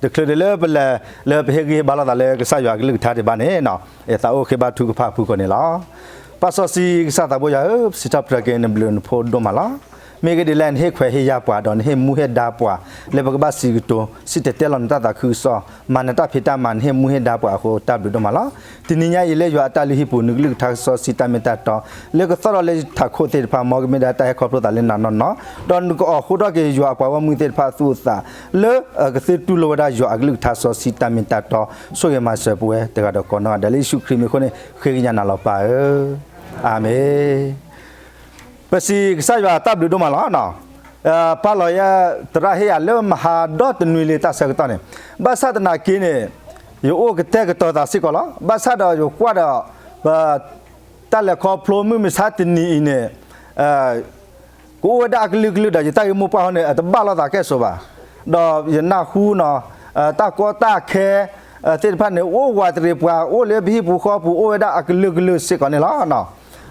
တချုးဒံးလၢပလဲၤလၢပဟ့ၣ်ဂံၢ်ဟ့ၣ်ဘါလိာ်သးလၢကစၢ်ယွၤအကလုၢ်ကထါဒံးဘၣ်န့ၣ်, ယသးအိၣ်ဃ့ဘါထုကဖၣ်ဖုၣ်ကိာ်န့ၣ်လီၤ. ပၢ်စီဆှံကစၢ်သးဘိယွၤဧၢ, ပစံးထီၣ်ပတြၢၤက့ၤနဘျုးနဖှိၣ်ဒိၣ်မးလီၤ. မ့ၢ်ဂ့ၢ်ဒ်လဲၣ် နဟ့ၣ်ခွဲးဟ့ၣ်ယာ်ပှၤ ဒီးနဟ့ၣ်မူဟ့ၣ်ဒါပှၤ လၢပကဘၣ်စံးကတိၤ စံၣ်တဲၤတဲလီၤနတၢ်သးခုကစီၣ်, မၤနတၢ်ဖံးတၢ်မၤ နဟ့ၣ်မူဟ့ၣ်ဒါပှၤအဃိ တၢ်ဘျုးဒိၣ်မးလီၤ. တနံၤညါအံၤလၢယွၤအတၢ်လုၢ်ဟံၣ်ပူၤ နကလုၢ်ကထါကစီၣ်စံးတၢ်မ့ၢ်တၢ်တီ လၢကသီၣ်ထီၣ်လၢယထးခိၣ်သ့ၣ်တဖၣ် မ်ကမ့ၢ်ဒၣ်တၢ်ဟဲခီဖျိသးလၢနၤနီၢ်နီၢ်, ဒီးနကအိးထီၣ်က့ၤယွၤအပှၤဂီၢ်မုၢ်သ့ၣ်တဖၣ်အသူၣ်အသး လၢကသ့တူၢ်လိာ်ဝဲဒၣ်ယွၤအကလုၢ်ကထါစီဆှံတၢ်မ့ၢ်တၢ်တီ ဆိၣ်ဂ့ၤမၤစၢၤပဝဲတဂၤဒီးကိးနီၢ်ဂၤဒဲး လၢယ့ၣ်ၡူးခရံာ်မံၤအဃိန့ၣ် ဃ့ကညးနၤလီၤပၢ်ဧၢ, အၤမ့ၣ်. ပစံးကစၢ်ယွၤတၢ်ဘျုးဒိၣ်မးလီၤ. ပၢ်လီၤယဲ သရၣ်ဟ့ၣ်ယၤလၢမဟါဒီတနွံလံတၢ်ဆၢကတီၢ်န့ၣ်, ဘၣ်ဆၣ်သနာ်က့န့ၣ် ယအိၣ်ကတဲာ်ကတီၤသးစ့ၢ်ကီးလီၤ. ဘၣ်ဆၣ်ဒီးယကွၢ်ဒီး ပ တၢ်လဲၤခီဖျိမုၢ်မဆါတနံၤအံၤန့ၣ် ကအိၣ်ဝဲဒၣ်အကလုာ်ကလုာ်ဒီး ယတၢ်ဂ့ၢ်မိၢ်ပှၢ်ဟီန့ၣ် အတဘၣ်လိာ်သးကဲၣ်ဆိးဘၣ်. ဒီးယနၢ်ဟူနီၤ တၢ်ကီတၢ်ခဲသ့ၣ်တဖၣ်န့ၣ် အိၣ်ဝးတရံးပှၤ အိၣ်လၢပဟံၣ်ပူၤဃီပူၤ အိၣ်ဝဲဒၣ်အကလုာ်ကလုာ်စ့ၢ်ကီးန့ၣ်လီၤ.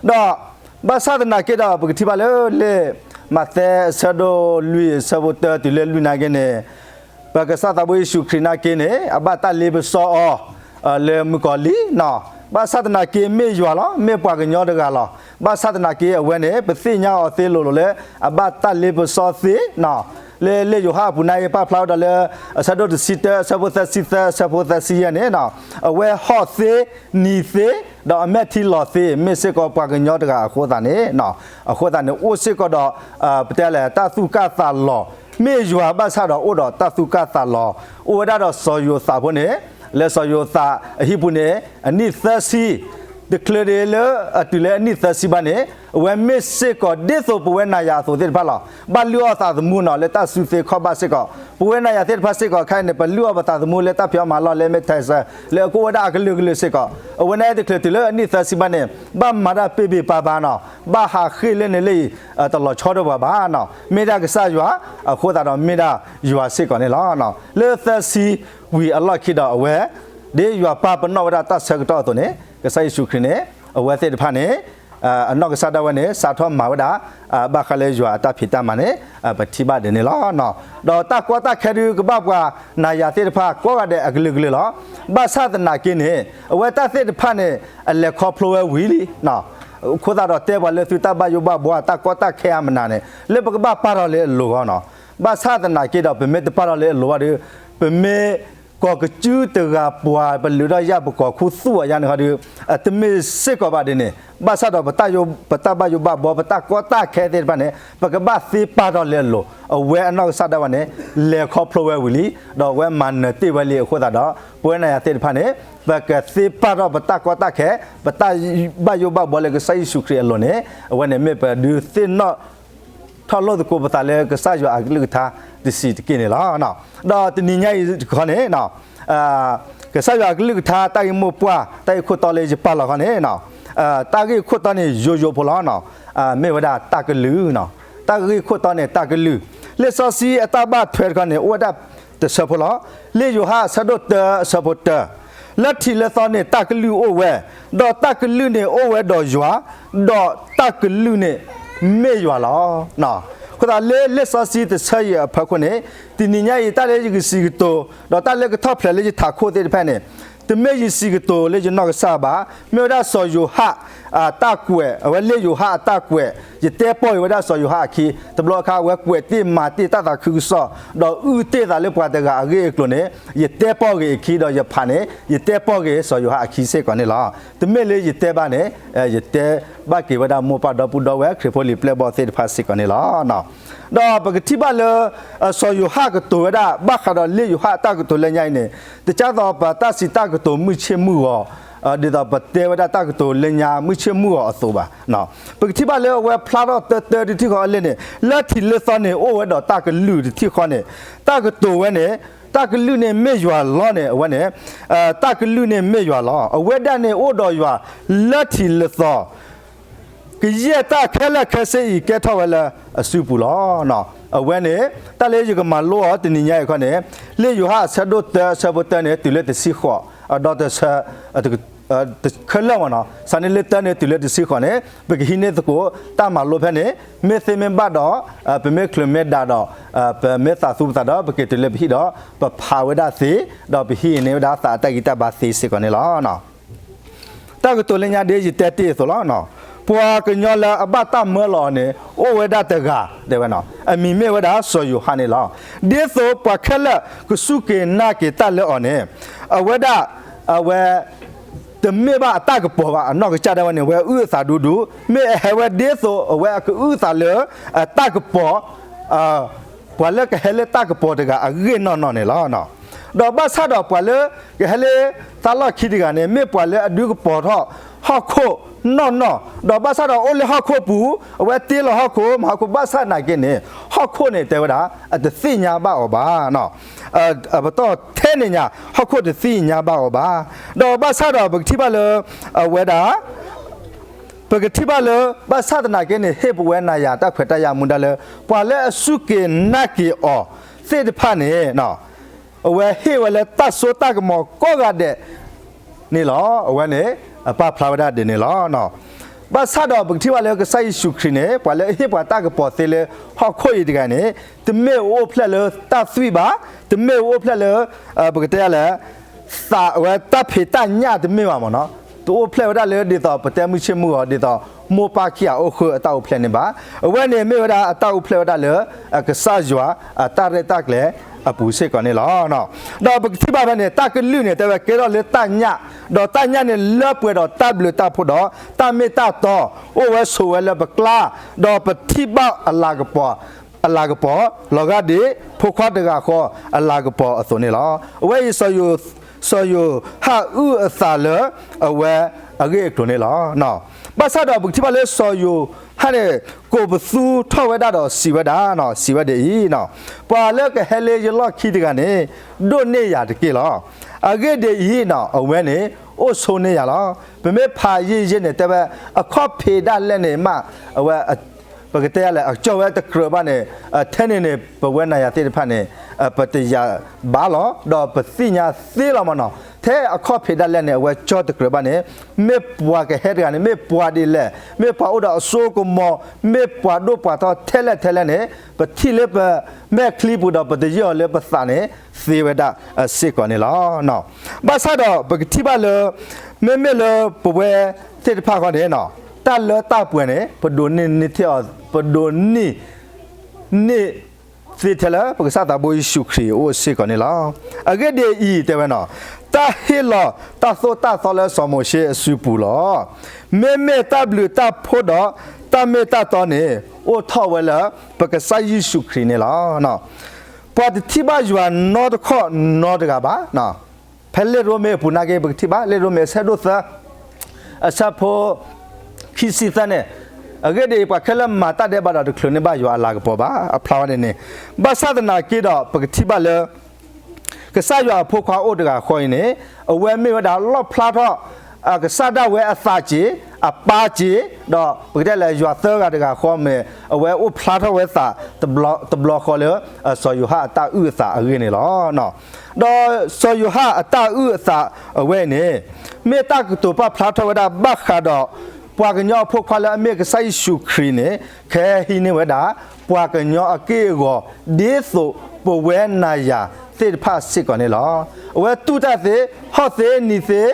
ဒီးဘၣ်ဆၣ်သနာ်က့ဒီး ပကထံၣ်ဘၣ်လၢလံာ်မးသဲအဆၢဒိၣ်လွံၢ်အဆၢဖိတၢတုၤလၢလွံၢ်နာ်က့န့ၣ် ပကစၢ်သးဘိယ့ၣ်ၡူးခရံာ်နာ်က့န့ၣ် အဘၣ်တၢ်လ့ပစီအီၤ လၢမုၣ်ကီၤလံၢ်နီၤ, ဘၣ်ဆၣ်သနာ်က့မ့ၢ်ယွၤလီၤ, မ့ၢ်ပှၤကညီတဂၤလီၤ. ဘၣ်ဆၣ်သနာ်က့အဝဲန့ၣ် ပသ့ၣ်ညါအီၤသ့လိၤလိၤလၢ အဘၣ်တၢ်လ့ပစီသ့နီၤ, လၢလံာ်ယိၤဟၣ်အပူၤနာ်က့ ပာ်ဖျါဝဲဒီးလၢ အဆၢဒိၣ်တဆံတၢ အဆၢဖိသၢဆံသၢ အဆၢဖိသၢဆံယဲၢ်န့ၣ်, အဝဲဟီၣ်သ့, နံၤသ့, ဒီးအမဲာ်ထံလီၤသ့, မ့ၢ်စ့ၢ်ကီးပှၤကညီတဂၤအဃိသတးန့ၣ်, အဃိသတးန့ၣ် အိၣ်စ့ၢ်ကီးဒီး ပတဲလဲၣ် တၢ်သူၣ်ကၢ်သးလီၤ, မ့ၢ်ယွၤဘၣ်ဆၣ်ဒီးအိၣ်ဒီးတၢ်သူၣ်ကၢ်သးလီၤ, အိၣ်ဝဲဒၣ်ဒီးစီၤယိၤသးဖိန့ၣ်, လၢစီၤယိၤသးအဟံၣ်ပူၤန့ၣ် အနံၣ်သၢဆံ, တချုးဒံးလၢအတုၤလၢအနံၣ်သၢဆံဘၣ်န့ၣ်, အဝဲမ့ၢ်စ့ၢ်ကီးဒ်သိးပဝဲနၤယၤအသိးသ့ၣ်တဖၣ်လီၤ. ဘၣ်လုၢ်အီၣ်သးသမူနီၤ လၢတၢ်စုသ့ခီၣ်ဘၣ်စ့ၢ်ကီး, ပဝဲနၤယၤသ့ၣ်တဖၣ်စ့ၢ်ကီးခဲအံၤန့ၣ် ပလုၢ်အီၣ်ပသးသမူလၢတၢ်ဖံးအီၣ်မၤလီၢ်လၢမဲာ်ထဲးစၢၤ လၢအကအိၣ်ဝဲဒၣ်အကလုာ်ကလုာ်စ့ၢ်ကီး, အဝဲန့ၣ်တချုးတုၤလၢအနံၣ်သၢဆံဘၣ်န့ၣ် ဘၣ်မၤတၢ်ပ့ၢ်ပ့ၢ်ပါပါနီၤ, ဘၣ်ဟးဃ့ၢ်လၢန့ၣ်လၢအံၤ တလီၤဆီဒိၣ်ပှၤဘၣ်နီၤ, မ့ၢ်ဒၣ်ကစၢ်ယွၤ, အဃိသတးဒီးမ့ၢ်ဒၣ်ယွၤစ့ၢ်ကီးန့ၣ်လီၤ. လၢသၢဆံဝံၤအလီၢ်ခံဒီးအဝဲ, ဒ်ယွၤပာ်ပနီၣ်ဝဲဒၣ်တၢ်ဆၢကတီၢ်အသိးန့ၣ်, ကစၢ်ယ့ၣ်ၡူးခရံာ်န့ၣ်, အဝဲသ့ၣ်တဖၣ်န့ၣ်, အနီၢ်ကစၢ်ဒၣ်ဝဲန့ၣ် စးထီၣ်မၤဝဲဒၣ် ဘၣ်ဃးလၢယွၤအတၢ်ဖံးတၢ်မၤန့ၣ်, ပထံၣ်ဘၣ်ဒ်န့ၣ်လီၤ. ဒီးတၢ်ကီတၢ်ခဲဒုးကဘၣ်ပှၤနၤယၤသ့ၣ်တဖၣ်ကိးဂၤဒဲးအကလုာ်ကလုာ်လီၤ. ဘၣ်ဆၣ်သနာ်က့န့ၣ်, အဝဲတၢ်သ့ၣ်တဖၣ်န့ၣ် အလဲၤခီဖျိဝဲဝံၤလံ အဃိသတးဒီးတဲပှၤလၢသုတၢ်ဘၣ်ယိၣ်ဘၣ်ဘှီ တၢ်ကီတၢ်ခဲအမနၤန့ၣ် လၢပကဘၣ်ပာ်ထီၣ်လၢအလိၤအဂီၢ်နီၤ. ဘၣ်ဆၣ်သနာ်က့ဒီး ပမ့ၢ်တပာ်ထီၣ်လၢအလိၤဘၣ်ဒီး, ပမ့ၢ်ကီၢ်ကစုတဂၤပှၤ ပလုာ်ထီၣ်ယၣ်ပကိာ်ခူသူၣ်အီၤယါန့ၣ်ဃီဒီး, တမ့ၢ်စ့ၢ်ကီးဘၣ်ဒ်န့ၣ်, ဘၣ်ဆၣ်ဒီးပတၢ်ယိၣ်, ပတၢ်ဘၣ်ယိၣ်ဘၣ်ဘှီ ပတၢ်ကီတၢ်ခဲသ့ၣ်တဖၣ်န့ၣ် ပကဘၣ်သ့ပာ်ထီၣ်လၢအလိၤ, အဝဲအနီၢ်ကစၢ်ဒၣ်ဝဲန့ၣ် လဲၤခီဖျိဝဲဝံၤလံ, ဒီးအဝဲမၤနၢၤတ့ၢ်ဝဲလံအဃိသတးဒီး, ပဝဲနၤယၤသ့ၣ်တဖၣ်န့ၣ်, ပကသ့ပာ်ထီၣ်ပတၢ်ကီတၢ်ခဲ, ပတၢ်ဘၣ်ယိၣ်ဘၣ်ဘှီလၢကစၢ်ယ့ၣ်ၡူးခရံာ်အလိၤန့ၣ်, အဝဲန့ၣ်မ့ၢ်ပဒုးသ့ၣ်နီၣ် ထီၣ်လိာ်သကိးပသးလၢကစၢ်ယွၤအကလုၢ်ကထါတဆံးတက့ၢ်န့ၣ်လီၤ. ဒီးတနံၤညါအံၤတခီန့ၣ်, ကစၢ်ယွၤအကလုၢ်ကထါတၢ်ဂ့ၢ်မိၢ်ပှၢ် တၢ်ဂ့ၢ်ခိၣ်တီလၢယပာ်လီၤခီန့ၣ်, တၢ်ဂ့ၢ်ခိၣ်တီန့ၣ်ယိယိဖိလီၤ. မ့ၢ်ဝဲဒၣ်တၢ်ကလုၢ်, တၢ်ဂ့ၢ်ခိၣ်တီန့ၣ်တၢ်ကလုၢ်, လံာ်စီဆှံအတၢ်ဘၣ်ထွဲတခီန့ၣ် အိၣ်ဝဲဒၣ်တဆၢဖိလီၤ. လံာ်ယိၤဟၣ်အဆၢဒိၣ်တၢအဆၢဖိတၢ လၢထံးလၢသီန့ၣ်တၢ်ကလုၢ်အိၣ်ဝဲ, ဒီးတၢ်ကလုၢ်န့ၣ်အိၣ်ဝဲဒီးယွၤ, ဒီးတၢ်ကလုၢ်န့ၣ်မ့ၢ်ယွၤလီၤ. အဃိသတးလၢလံာ်စီဆှံတဆၢအံၤအဖီခိၣ်န့ၣ်, တနံၤညါအံၤတၢ်လၢယကစံးကတိၤ, ဒီးတၢ်လၢကထီၣ်ဖျဲးလၢယထးခိၣ်သ့ၣ်တဖၣ်န့ၣ်, တမ့ၢ်ယစံးကတိၤလၢယနီၢ်ကစၢ်ဘၣ်, မ့ၢ်ဝဲဒၣ်စီၤယိၤဟၣ် အတၢ်ကွဲး, အဝဲလံာ်ယိၤဟၣ်အတၢ်ကွဲး, ယတဲပီၢ်က့ၤဝဲဒၣ်စီၤယိၤဟၣ်အခံ, တဘျီအခါအဝဲကွဲးတ့ၢ်မၤတ့ၢ်တၢ်သးခုကစီၣ်, ဒီးအုၣ်တ့ၢ်သးလၢပှၤတဂၤအဂ့ၢ်အကျိၤန့ၣ်, ယတဲပီၢ်က့ၤအခံဒီးယဖးန့ၣ်, ယတဲပီၢ်က့ၤစီၤယိၤဟၣ်အခံစ့ၢ်ကီးန့ၣ်လီၤ. တမ့ၢ်လၢယတဲဘၣ်န့ၣ်, ယတဲဘၣ်က့ၤဝဲဒၣ်မိၢ်ပၢ်ဒီပုၢ်ဒီဝဲၢ် ခရံာ်ဖိလံၤပျဲၢ်ဘီၣ်သ့ၣ်တဖၣ်စ့ၢ်ကီးန့ၣ်လီၤ. ဒီးပကထံၣ်ဘၣ်လၢ စီၤယိၤဟၣ်ကတိၤဝဲဒၣ် ဘၣ်ဃးဒီးလံာ်ယိၤဟၣ်အတၢ်ကတိၤလၢညါအံၤန့ၣ်, တကးသိးပတၢ်စံးတၢ်ကတိၤမုၢ်ဆ့ၣ်မုၢ်ဂီၤ, ဒ်သိးပတဲဝဲဒၣ်တၢ်ကတိၤလၢညါမုၢ်ဆ့ၣ်မုၢ်ဂီၤအသိးဘၣ်. ပကထံၣ်ဘၣ်လၢအဝဲဖျါထီၣ်တၢတၢတထံၣ်ဃီအလံာ်န့ၣ်, လၢထံးလၢသီန့ၣ်အိၣ်ဝဲဒီးတၢ်ကလုၢ်တထံၣ်ဃီန့ၣ်, တၢ်ကတိၤဝဲန့ၣ်, တၢ်ကလုၢ်န့ၣ်မ့ၢ်ယွၤလီၤန့ၣ်, အဝဲန့ၣ်, တၢ်ကလုၢ်န့ၣ်မ့ၢ်ယွၤလီၤ. အဝဲဒၣ်န့ၣ်အိၣ်ဒီးယွၤလၢထံးလၢသီ ကယဲၢ်တၢ်ခဲလၢာ်ခဲဆ့အံၤကဲထီၣ်ဝဲလၢအစုပူၤလီၤ. အဝဲန့ၣ်, တၢ်လၢယကမၤလိအီၤတနံၤညါအံၤခီန့ၣ်, လံာ်ယိၤဟၣ်အဆၢဒိၣ်တၢအဆၢဖိတၢန့ၣ် တုၤလၢတဆံဃိး, ဒီးတဆၢ, တခဲလၢာ်မ့ၢ်နီၤ, စးထီၣ်လၢတၢန့ၣ်တုၤလၢတဆံဃိးန့ၣ် ပကဟံးန့ၢ်သကိးတၢ်မၤလိဖဲန့ၣ်, မ့ၢ်သ့မ့ၢ်ဘၣ်ဒီး ပမ့ၢ်ချုးမ့ၢ်ဒါဒီး ပမ့ၢ်သးသူပသးဒီး ပက့ၤတုၤလၢပဟံၣ်ဒီး ပဖးဝဲဒၣ်သ့, ဒီးပဟံးန့ၢ်ဝဲဒၣ်သးအတၢ်ဂံၢ်တၢ်ဘါသ့စ့ၢ်ကီးန့ၣ်လီၤ. တၢ်ကတိၤလၢညါဒ်ယတဲတ့ၢ်အသိးလီၤ. ပှၤကညီလၢအဘၣ်တၢ်မၢလီၤအီၤန့ၣ် အိၣ်ဝဲဒၣ်တဂၤ တဲဝဲနီၤ, အမံၤမ့ၢ်ဝဲဒၣ်စီၤယိၤဟၣ်န့ၣ်လီၤ. ဒ်သိးပှၤခဲလၢာ်ကစူၢ်က့ၤနာ်က့ၤတၢ်လၢအီၤန့ၣ် အဝဲဒၣ် အဝဲ တမ့ၢ်ဘၣ်အတၢ်ကပီၤဘၣ်, အနီၢ်ကစၢ်ဒၣ်ဝဲန့ၣ် အဝဲအုၣ်အသးဒူဒူ, မ့ၢ်အဟဲဝဲဒ်သိးအဝဲအကအုၣ်သးလၢ တၢ်ကပီၤ ပှၤလၢကဟဲလၢတၢ်ကပီၤတဂၤအဂ့ၢ်နီၢ်နီၢ်န့ၣ်လီၤ. ဒီးဘၣ်ဆၣ်ဒီးပှၤလၢကဟဲလၢသးလီၢ်ခံတဂၤန့ၣ် မ့ၢ်ပှၤလၢအဒုးကပီၤထီၣ်ဟီၣ်ခိၣ်နီၢ်နီၢ်, ဒီးဘၣ်ဆၣ်ဒီးအိၣ်လၢဟီၣ်ခိၣ်ပူၤ, အဝဲတ့လီၤဟီၣ်ခိၣ် မၤဟီၣ်ခိၣ် ဘၣ်ဆၣ်သနာ်က့န့ၣ် ဟီၣ်ခိၣ်န့ၣ်တဲဝဲဒၣ် အတသ့ၣ်ညါဘၣ်အီၤဘၣ် ပတီၢ်ထဲန့ၣ်ညါ ဟီၣ်ခိၣ်တသ့ၣ်ညါဘၣ်အီၤဘၣ်. ဒီးဘၣ်ဆၣ်ဒီးပကထံၣ်ဘၣ်လၢ အဝဲဒၣ် ပကထံၣ်ဘၣ်လၢ ဘၣ်ဆၣ်သနာ်က့န့ၣ် ဟ့ၣ်ပဝဲနၤယၤတၢ်ခွဲးတၢ်ယာ်မူဒါလၢ ပှၤလၢအစူၢ်က့ၤနာ်က့ၤအီၤသ့ၣ်တဖၣ်န့ၣ် အဝဲဟ့ၣ်ဝဲလၢတၢ်စိတၢ်ကမီၤကိးဂၤဒဲးန့ၣ်လီၤ. အဝဲန့ၣ် အပာ်ဖျါဝဲဒၣ်ဒ်န့ၣ်လီၤ. ဘၣ်ဆၣ်ဒီးပကထံၣ်ဘၣ်လၢကစၢ်ယ့ၣ်ၡူးခရံာ်န့ၣ် ပှၤလၢအဟ့ၣ်ပှၤတၢ်ကပီၤသ့လၢဟီၣ်ခိၣ်အံၤတဂၤန့ၣ် တမ့ၢ်အိၣ်ဖျဲၣ်လၢတၢ်သွံၣ်ဘၣ်, တမ့ၢ်အိၣ်ဖျဲၣ်လၢ ပကတဲလဲၣ် သးဝဲတၢ်ဖံးတၢ်ညၣ်တမ့ၢ်ဘၣ်မ့ၢ်နီၤ, တအိၣ်ဖျဲၣ်ဝဲဒၣ်လၢဒ်သိးပတဲမုၢ်ဆ့ၣ်မုၢ်ဂီၤ ဒ်သိးမိၢ်ပၢ်ခံဂၤအိၣ်ဃုာ်အတၢ်အိၣ်ဖျဲၣ်န့ၣ်ဘၣ်. အဝဲန့ၣ်မ့ၢ်ဝဲဒၣ်အတၢ်အိၣ်ဖျဲၣ်ဝဲဒၣ်လၢ ကစၢ်ယွၤအတၢ်ရဲၣ်တၢ်ကျဲၤအပူၤစ့ၢ်ကီးန့ၣ်လီၤ. ဒီးပကထံၣ်ဘၣ်ဖဲန့ၣ် တၢ်ကလုၢ်န့ၣ် တဲဝဲကဲထီၣ်လၢတၢ်ညၣ်, ဒီးတၢ်ညၣ်န့ၣ်လၢပှဲၤဒီးတၢ်ဘျုးတၢ်ဖှိၣ်ဒီး တၢ်မ့ၢ်တၢ်တီ အိၣ်ဝဲဆိးဝဲလၢပကျါ, ဒီးပထံၣ်ဘၣ်အလၤကပီၤ အလၤကပီၤ လီၤဂာ်ဒ်ဖိခွါတဂၤဃီအလၤကပီၤအသိးန့ၣ်လီၤ. အဝဲအံၤ စီၤယိၤ စီၤယိၤဟၣ်အုၣ်အသးလၢ အဝဲအဂ့ၢ်အကျိၤန့ၣ်လီၤ. ဘၣ်ဆၣ်ဒီးပကထံၣ်ဘၣ်လၢစီၤယိၤဟၣ်န့ၣ် ကိးပသူထီၣ်ဝဲဒၣ်ဒီးစံးဝဲဒၣ်, စံးဝဲဒ်အံၤ, ပှၤလၢကဟဲလၢယလီၢ်ခံတဂၤန့ၣ် ဒိၣ်န့ၢ်ယၤတက့ၢ်လီၤ. အဂ့ၢ်ဒ်အံၤ, အဝဲန့ၣ် အိၣ်ဆိန့ၢ်ယၤလီၤ. ပမ့ၢ်ဖးယံာ်ယံာ်န့ၣ် တဲဝဲ အခီၣ်ဖံးဒၣ်လဲာ်န့ၣ်မး အဝဲ ပကတဲလဲၣ် အကၠီၣ်ဝဲတကြၢးဘၣ်န့ၣ်, ထဲန့ၣ်န့ၣ် ပဝဲနၤယၤသ့ၣ်တဖၣ်န့ၣ် ပတယာ်ဘၣ်လီၤ, ဒီးပသ့ၣ်ညါသ့လီၤမ့ၢ်နီၤ. ထဲအခီၣ်ဖံးဒၣ်လဲာ်န့ၣ် အဝဲကၠီၣ်တကြၢးဘၣ်န့ၣ်, မ့ၢ်ပှၤကဟဲတဂၤန့ၣ် မ့ၢ်ပှၤဒ်လဲၣ်, မ့ၢ်ပှၤအိၣ်ဒီးအစိကမီၤ, မ့ၢ်ပှၤဒိၣ်ပှၤထီထဲလဲၣ်ထဲလဲၣ်န့ၣ် ပထံၣ်လၢပမဲာ်ချံပူၤဒီး ပတယံာ်အီၤလၢပသးန့ၣ် သ့ဝဲဒၣ်စ့ၢ်ကီးန့ၣ်လီၤ. ဘၣ်ဆၣ်ဒီးပကထံၣ်ဘၣ်လၢ မ့မ့ၢ်လၢပဝဲသ့ၣ်တဖၣ်ဃီန့ၣ်, တၢ်လၢတၢ်ပှဲၤန့ၣ် ပဒိးန့ၢ်န့ၢ်ထဲအီၤ, ပဒိးန့ၢ်န့ၢ်သ့ထဲလၢ ပကစၢ်သးဘိယ့ၣ်ၡူးခရံာ်အအိၣ်စ့ၢ်ကီးန့ၣ်လီၤ. အဂ့ၢ်ဒ်အံၤ, တဲဝဲနီၤ, တၢ်ဟ့ၣ်လီၤတၢ်သိၣ်တၢ်သီလၢစီၤမိၤၡ့အစုပူၤလီၤ. မ့မ့ၢ်တၢ်ဘျုးတၢ်ဖှိၣ်ဒီးတၢ်မ့ၢ်တၢ်တီန့ၣ် အိၣ်ထီၣ်ဝဲလၢပကစၢ်ယ့ၣ်ၡူးခရံာ်န့ၣ်လီၤ. ပှၤတထံၣ်ဘၣ်ယွၤနီတခီၣ်နီတဂၤဘၣ်. ဖဲလံာ်ရိမ့ၤအပူၤနာ်က့ ပကထံၣ်ဘၣ် လံာ်ရိမ့ၤအဆၢဒိၣ်သၢ အဆၢဖိခံဆံသၢန့ၣ်, အဂ့ၢ်ဒ်အံၤ, ပှၤခဲလၢာ်မၤတၢ်ဒဲးဘးဒီး တချုးန့ၢ်ဘၣ်ယွၤအလၤကပီၤဘၣ်, အဖျါဝဲန့ၣ်န့ၣ်. ဘၣ်ဆၣ်သနာ်က့ဒီး ပကထံၣ်ဘၣ်လၢ ကစၢ်ယွၤအဖိခွါအိၣ်တဂၤဃီအံၤန့ၣ်, အဝဲမ့ၢ်ဝဲဒၣ်လီၣ်ဖျါထီၣ် ကစၢ်ဒၣ်ဝဲအသးက့ၤ, အပၢ်က့ၤ, ဒီးပကတဲလၢယွၤသၢဂၤတဂၤဃီမ့ၢ် အဝဲအိၣ်ဖျါထီၣ်ဝဲသး တဘျီဃီလၢ စီၤယိၤဟၣ်အတၢ်အုၣ်အသးအဂ့ၢ်န့ၣ်လီၤ. ဒီးစီၤယိၤဟၣ်အတၢ်အုၣ်အသးအဝဲအံၤန့ၣ်, မ့ၢ်တၢ်ကတိၤပာ်ဖျါထီၣ်ဝဲဒၣ်ဘၣ်ဃးဒီး ပှၤကညီအဖိခွါလၢအမ့ၢ်ကစၢ်ယ့ၣ်ၡူးခရံာ်န့ၣ် ကဟဲဟံးန့ၢ်ဝဲဒၣ် ပှၤကညီအက့ၢ်အဂီၤ ဒ်သိးပဝဲနၤယၤသ့ၣ်တဖၣ်စ့ၢ်ကီးန့ၣ်လီၤ. အဝဲတူၢ်တၢ်သ့, ဟီၣ်သ့, နံၤသ့,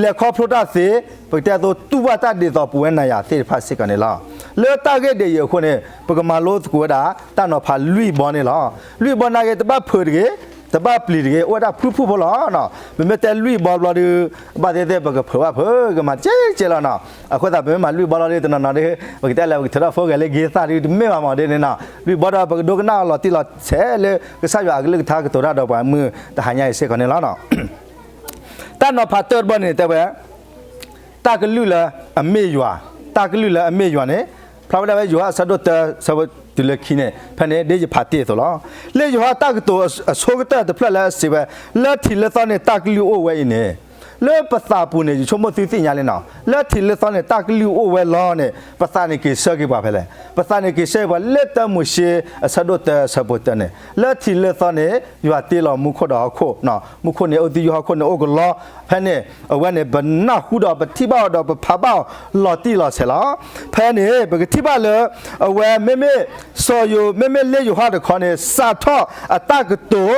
လဲၤခီဖျိတၢ်သ့, ပကတဲအသိး တူၢ်ဘၣ်တၢ်ဒ်သိးပဝဲနၤယၤသ့ၣ်တဖၣ်စ့ၢ်ကီးန့ၣ်လီၤ. လၢတၢ်ဂ့ၢ်ဒ်အံၤအဃိန့ၣ် ပကမၤလိသကိးဝဲဒၣ် တၢ်နီၤဖးလွံၢ်ဘီန့ၣ်လီၤ. လွံၢ်ဘီနာ်က့ တဘၣ်ဖုးတဂ့ၤ, တဘၣ်ပျံၤတဂ့ၤ, အိၣ်ဝဲဒၣ်ဖုၣ်ဖုၣ်ဖိလီၤ. ပမ့ၢ်တဲလွံၢ်ဘီဘျီဒီး ဘၣ်သ့ၣ်သ့ၣ် ပကဖုးဘၣ်ဖုး ကမၤစ့စ့လီၤနီၤ. အဃိသတး ပမ့ၢ်မၤလွံၢ်ဘီလီၤဒီး တနီၤနီၤဒီး ပကတဲလၢ ပကထုးထီၣ်ဖိဂဲၤလၢက့ၤသးဒီး တမ့ၢ်ဘၣ်မ့ၢ်ဒ်န့ၣ်နီၤ. လွံၢ်ဘီဒီး ပကဒိကနၣ်အလီၤတံၢ်လီၤဆဲးလၢ ကစၢ်ယွၤအကလုၢ်ကထါကတိၤတၢ်ဒီးပှၤမုၢ်တဟါညါအံၤစ့ၢ်ကီးန့ၣ်လီၤ. တၢ်နီၤဖးတၢၢ်တဘီန့ၣ်တဲဝဲ တၢ်ကလုၢ်လၢအမ့ၢ်ယွၤ, တၢ်ကလုၢ်လၢအမ့ၢ်ယွၤန့ၣ် ဖျါဝဲဒၣ်ဖဲယိၤဟၣ်အဆၢဒိၣ်တၢ ဆၢဖိတုၤလၢခံန့ၣ် ဖဲန့ၣ်ဒ်ယဖးတ့ၢ်အသိးလီၤ. လၢယိၤဟၣ်တၢ်ကတိၤအဆိကတၢၢ်တဖျၢၣ်လၢအစံးဝဲ လၢထံးလၢသီန့ၣ်တၢ်ကလုၢ်အိၣ်ဝဲအံၤန့ၣ်, လၢပသးပူၤန့ၣ် ယဆိကမိၣ်သုသ့ၣ်ညါလံနီၤ, လၢထံးလၢသီန့ၣ် တၢ်ကလုၢ်အိၣ်ဝဲလီၤန့ၣ် ပသးန့ၣ်က့ၤဆှၢက့ၤပှၤဖဲလဲၣ်. ပသးန့ၣ်က့ၤဆှၢပှၤလၢတၢမိၤၡ့ အဆၢဒိၣ်တၢ အဆၢဖိတၢန့ၣ်, လၢထံးလၢသီန့ၣ် ယွၤတ့လီၤမူခိၣ်ဒီးဟီၣ်ခိၣ်, မူခိၣ်န့ၣ်အိၣ်သယုၢ် ဟီၣ်ခိၣ်န့ၣ်အိၣ်ကလီ, ဖဲန့ၣ် အဝဲန့ၣ် ပနၢ်ဟူဒီးပထံၣ်ဘၣ်အီၤဒီးပဖးဘၣ်အီၤလီၤတံၢ်လီၤဆဲးလီၤ. ဖဲန့ၣ် ပကထံၣ်ဘၣ်လၢ အဝဲမ့မ့ၢ် စီၤယိၤ မ့မ့ၢ်လၢယိၤဟၣ်တခီန့ၣ် စးထီၣ်အတၢ်ကတိၤ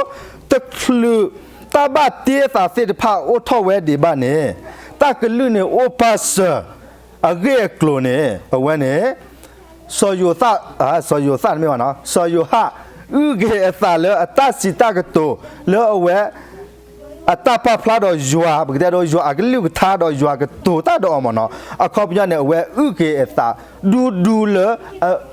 တချုး တၢ်ဘၣ်တ့အသးသ့ၣ်တဖၣ်အိၣ်ထီၣ်ဝဲဒံးဘၣ်န့ၣ်, တၢ်ကလုၢ်န့ၣ်အိၣ်ပာ်စၢၤ အဂ့ၢ်အကျိၤန့ၣ် အဝဲန့ၣ် စီၤယိၤသၣ်, စီၤယိၤသၣ်တမ့ၢ်ဘၣ်နီၤ, စီၤယိၤဟၣ် အုၣ်က့ၤအသးလၢအတၢ်စံးတၢ်ကတိၤ လၢအဝဲ အတၢ်ပာ်ဖျါဒီးယွၤ, ပကတဲဒီးယွၤအကလုၢ်ကထါဒီးယွၤကတိၤတၢ်ဒီးအီၤမ့ၢ်နီၤ, အခီပညီန့ၣ် အဝဲအုၣ်က့ၤအသး ဒူဒူလၢ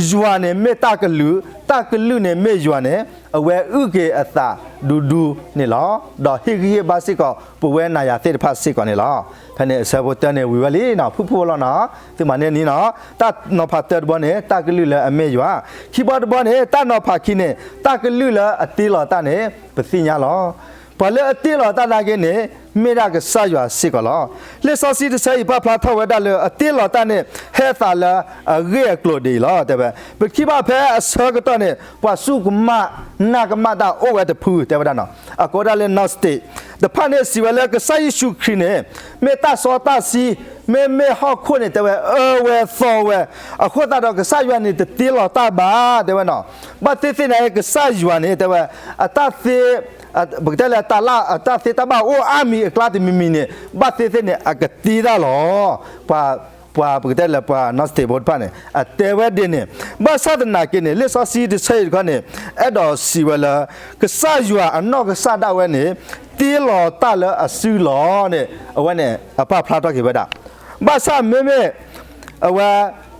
ယွၤန့ၣ်မ့ၢ်တၢ်ကလုၢ်, တၢ်ကလုၢ်န့ၣ်မ့ၢ်ယွၤန့ၣ် အဝဲအုၣ်က့ၤအသးဒူဒူန့ၣ်လီၤ. ဒီးဟ့ၣ်ဂံၢ်ဟ့ၣ်ဘါစ့ၢ်ကီး ပဝဲနၤယၤသ့ၣ်တဖၣ်စ့ၢ်ကီးန့ၣ်လီၤ. ဖဲန့ၣ်အဆၢဖိတၢန့ၣ်ဝံၤဝဲလံနီၤ, ဖုၣ်ဖုၣ်လီၤနီၤ, သုမၤန့ၢ်နံၤနီၤ, တၢ်နီၤဖးတၢတဘီန့ၣ် တၢ်ကလုၢ်လၢအမ့ၢ်ယွၤ, ခံဘီတဘီန့ၣ် တၢ်နီၤဖးခံန့ၣ် တၢ်ကလုၢ်လၢအတ့လီၤတၢ်န့ၣ် ပသ့ၣ်ညါလီၤ. ပှၤလၢအတ့လီၤတၢ်နာ်က့န့ၣ် မ့ၢ်ဒၣ်ကစၢ်ယွၤစ့ၢ်ကီးလီၤ. လံာ်စီဆှံတဆၢအံၤပာ်ဖျါထီၣ်ဝဲဒၣ်လၢအတ့လီၤတၢ်န့ၣ် ဟဲသးလၢအဂ့ၢ်အကျိၤဒ်အံၤလီၤ တဲဝဲ. ပထံၣ်ဘၣ်ဖဲအဆၢကတီၢ်န့ၣ် ပှၤစူၢ်ကမၣ်နာ်ကမၣ်တၢ်အိၣ်ဝဲတဖု တဲဝဲဒၣ်နီၤ, အကိးဒၣ်လၢ Gnostic တဖၣ်န့ၣ်စံးဝဲလၢကစၢ်ယ့ၣ်ၡူးခရံာ်န့ၣ် မ့ၢ်တၢ်စီတၢ်ဆှံ, မ့မ့ၢ်ဟီၣ်ခိၣ်န့ၣ် တဲဝဲ အၢဝဲသီဝဲ, အဃိသတးဒီးကစၢ်ယွၤန့ၣ်တတ့လီၤတၢ်ဘၣ် တဲဝဲနီၤ. ဘၣ်သ့ၣ်သ့ၣ်န့ၣ် ကစၢ်ယွၤန့ၣ် တဲဝဲ အတၢ်သ့ ပကတဲလၢတၢ်လၢအတၢ်သ့တၢ်ဘၣ်အိၣ်အါမံၤအကျါတမံၤမံၤန့ၣ် ဘၣ်သ့ၣ်သ့ၣ်န့ၣ် အကတ့တၢ်လီၤ. ပှၤ ပှၤပကတဲလၢပှၤ Gnostic ဖိတဖၣ်န့ၣ် အတဲဝဲဒ်န့ၣ်, ဘၣ်ဆၣ်သနာ်က့န့ၣ် လံာ်စီဆှံတဆၢအံၤတခီန့ၣ် အဲၣ်ဒိးစံးဝဲလၢ ကစၢ်ယွၤအနီၢ်ကစၢ်ဒၣ်ဝဲန့ၣ် တ့လီၤတၢ်လၢအစုလီၤန့ၣ် အဝဲန့ၣ် အပာ်ဖျါထီၣ်က့ၤဝဲဒၣ် ဘၣ်ဆၣ်မ့မ့ၢ် အဝဲ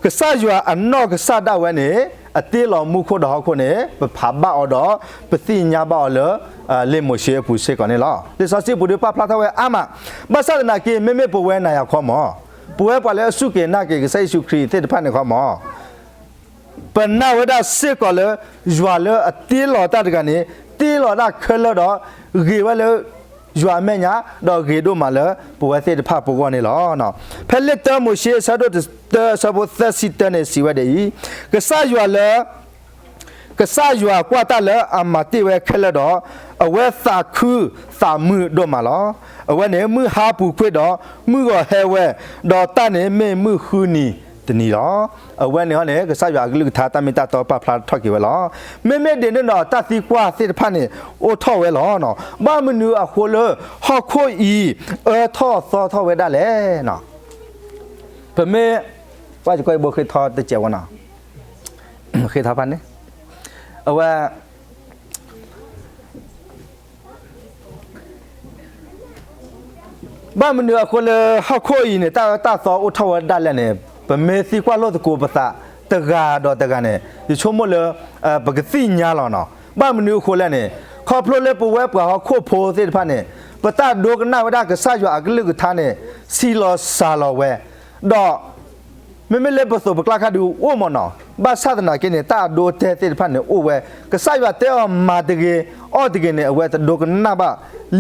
ကစၢ်ယွၤအနီၢ်ကစၢ်ဒၣ်ဝဲန့ၣ် အတ့လီၤမူခိၣ်ဒီးဟီၣ်ခိၣ်န့ၣ် ပဖးဘၣ်အီၤဒီး ပသ့ၣ်ညါဘၣ်အီၤလၢ လံာ်မိၤၡ့အပူၤစ့ၢ်ကီးန့ၣ်လီၤ. လံာ်စီဆှံပူၤဒုးပာ်ဖျါထီၣ်ဝဲအါမး, ဘၣ်ဆၣ်သနာ်က့ မ့မ့ၢ်ပဝဲနၤယၤခီမး, ပဝဲပှၤလၢအစူၢ်က့ၤနာ်က့ၤကစၢ်ယ့ၣ်ၡူးခရံာ်သ့ၣ်တဖၣ်န့ၣ်ခီမး ပနာ်ဝဲဒၣ်စ့ၢ်ကီးလၢ ယွၤလၢအတ့လီၤတၢ်တဂၤန့ၣ် တ့လီၤတၢ်ခဲလၢာ်ဒီး ဂ့ၤဝဲလၢ ယွၤအမဲာ်ညါ ဒီးဂ့ၤဒိၣ်မးလၢပဝဲသ့ၣ်တဖၣ်ပဂီၢ်န့ၣ်လီၤ. ဖဲလံာ်တၢမိၤၡ့အဆၢဒိၣ်တၢ အဆၢဖိသၢဆံတၢန့ၣ်စံးဝဲဒ်အံၤ, ကစၢ်ယွၤလၢ ကစၢ်ယွၤကွၢ်တၢ်လၢအမၤတ့ၢ်ဝဲခဲလၢာ်ဒီး အဝဲသးခုသးမုာ်ဒိၣ်မးလီၤ. အဝဲန့ၣ်မုၢ်ဟါပူၤကွံာ်ဒီး မုၢ်ဂီၤဟဲဝဲ, ဒီးတၢ်န့ၣ်မ့ၢ်မုၢ်ဃုနံၤတနံၤလီၤ. အဝဲန့ၣ်ဟီန့ၣ် ကစၢ်ယွၤအကလုၢ်ကထါတၢ်မ့ၢ်တၢ်တီပာ်ဖျါထီၣ်က့ၤဝဲလီၤ. မ့မ့ၢ်ဒ်န့ၣ်ဒီးတၢ်သံကွၢ်သ့ၣ်တဖၣ်န့ၣ် အိၣ်ထီၣ်ဝဲလီၤ. ဘၣ်မနုၤအဃိလၢ ဟီၣ်ခိၣ်အံၤ အၢထီၣ်သီထီၣ်ဝဲဒၣ်လဲၣ်. ပမ့ၢ် ပှၤကီဘိဃ့ထီတစဲးဝဲနီၤ, ဃ့ထီဖးန့ၣ် အဝဲ ဘၣ်မနုၤအဃိလၢဟီၣ်ခိၣ်အံၤန့ၣ် တၢ်အၢတၢ်သီအိၣ်ထီၣ်ဝဲဒၣ်လဲၣ်န့ၣ် ပမ့ၢ်သံကွၢ်လိာ်သကိးပသးတဂၤဒီးတဂၤန့ၣ် ယဆိကမိၣ်လၢ ပကသ့ၣ်ညါလီၤနီၤ. ဘၣ်မနုၤအဃိလဲၣ်န့ၣ် ခီဖျိလၢပဝဲပှၤဟီၣ်ခိၣ်ဖိသ့ၣ်တဖၣ်န့ၣ် ပတၢ်ဒိကနၣ်ဝဲဒၣ်ကစၢ်ယွၤအကလုၢ်ကထါန့ၣ် ဆံးလီၤစှၤလီၤဝဲ, ဒီး မ့မ့ၢ်လၢပသိးပကျါခါဒုးအိၣ်မးနီၤ, ဘၣ်ဆၣ်သနာ်က့န့ၣ် တၢ်အဒိအတဲာ်သ့ၣ်တဖၣ်န့ၣ်အိၣ်ဝဲ, ကစၢ်ယွၤတဲအီၤမၤတဂ့ၤ အီၣ်တဂ့ၤန့ၣ် အဝဲတဒိကနၣ်ဘၣ်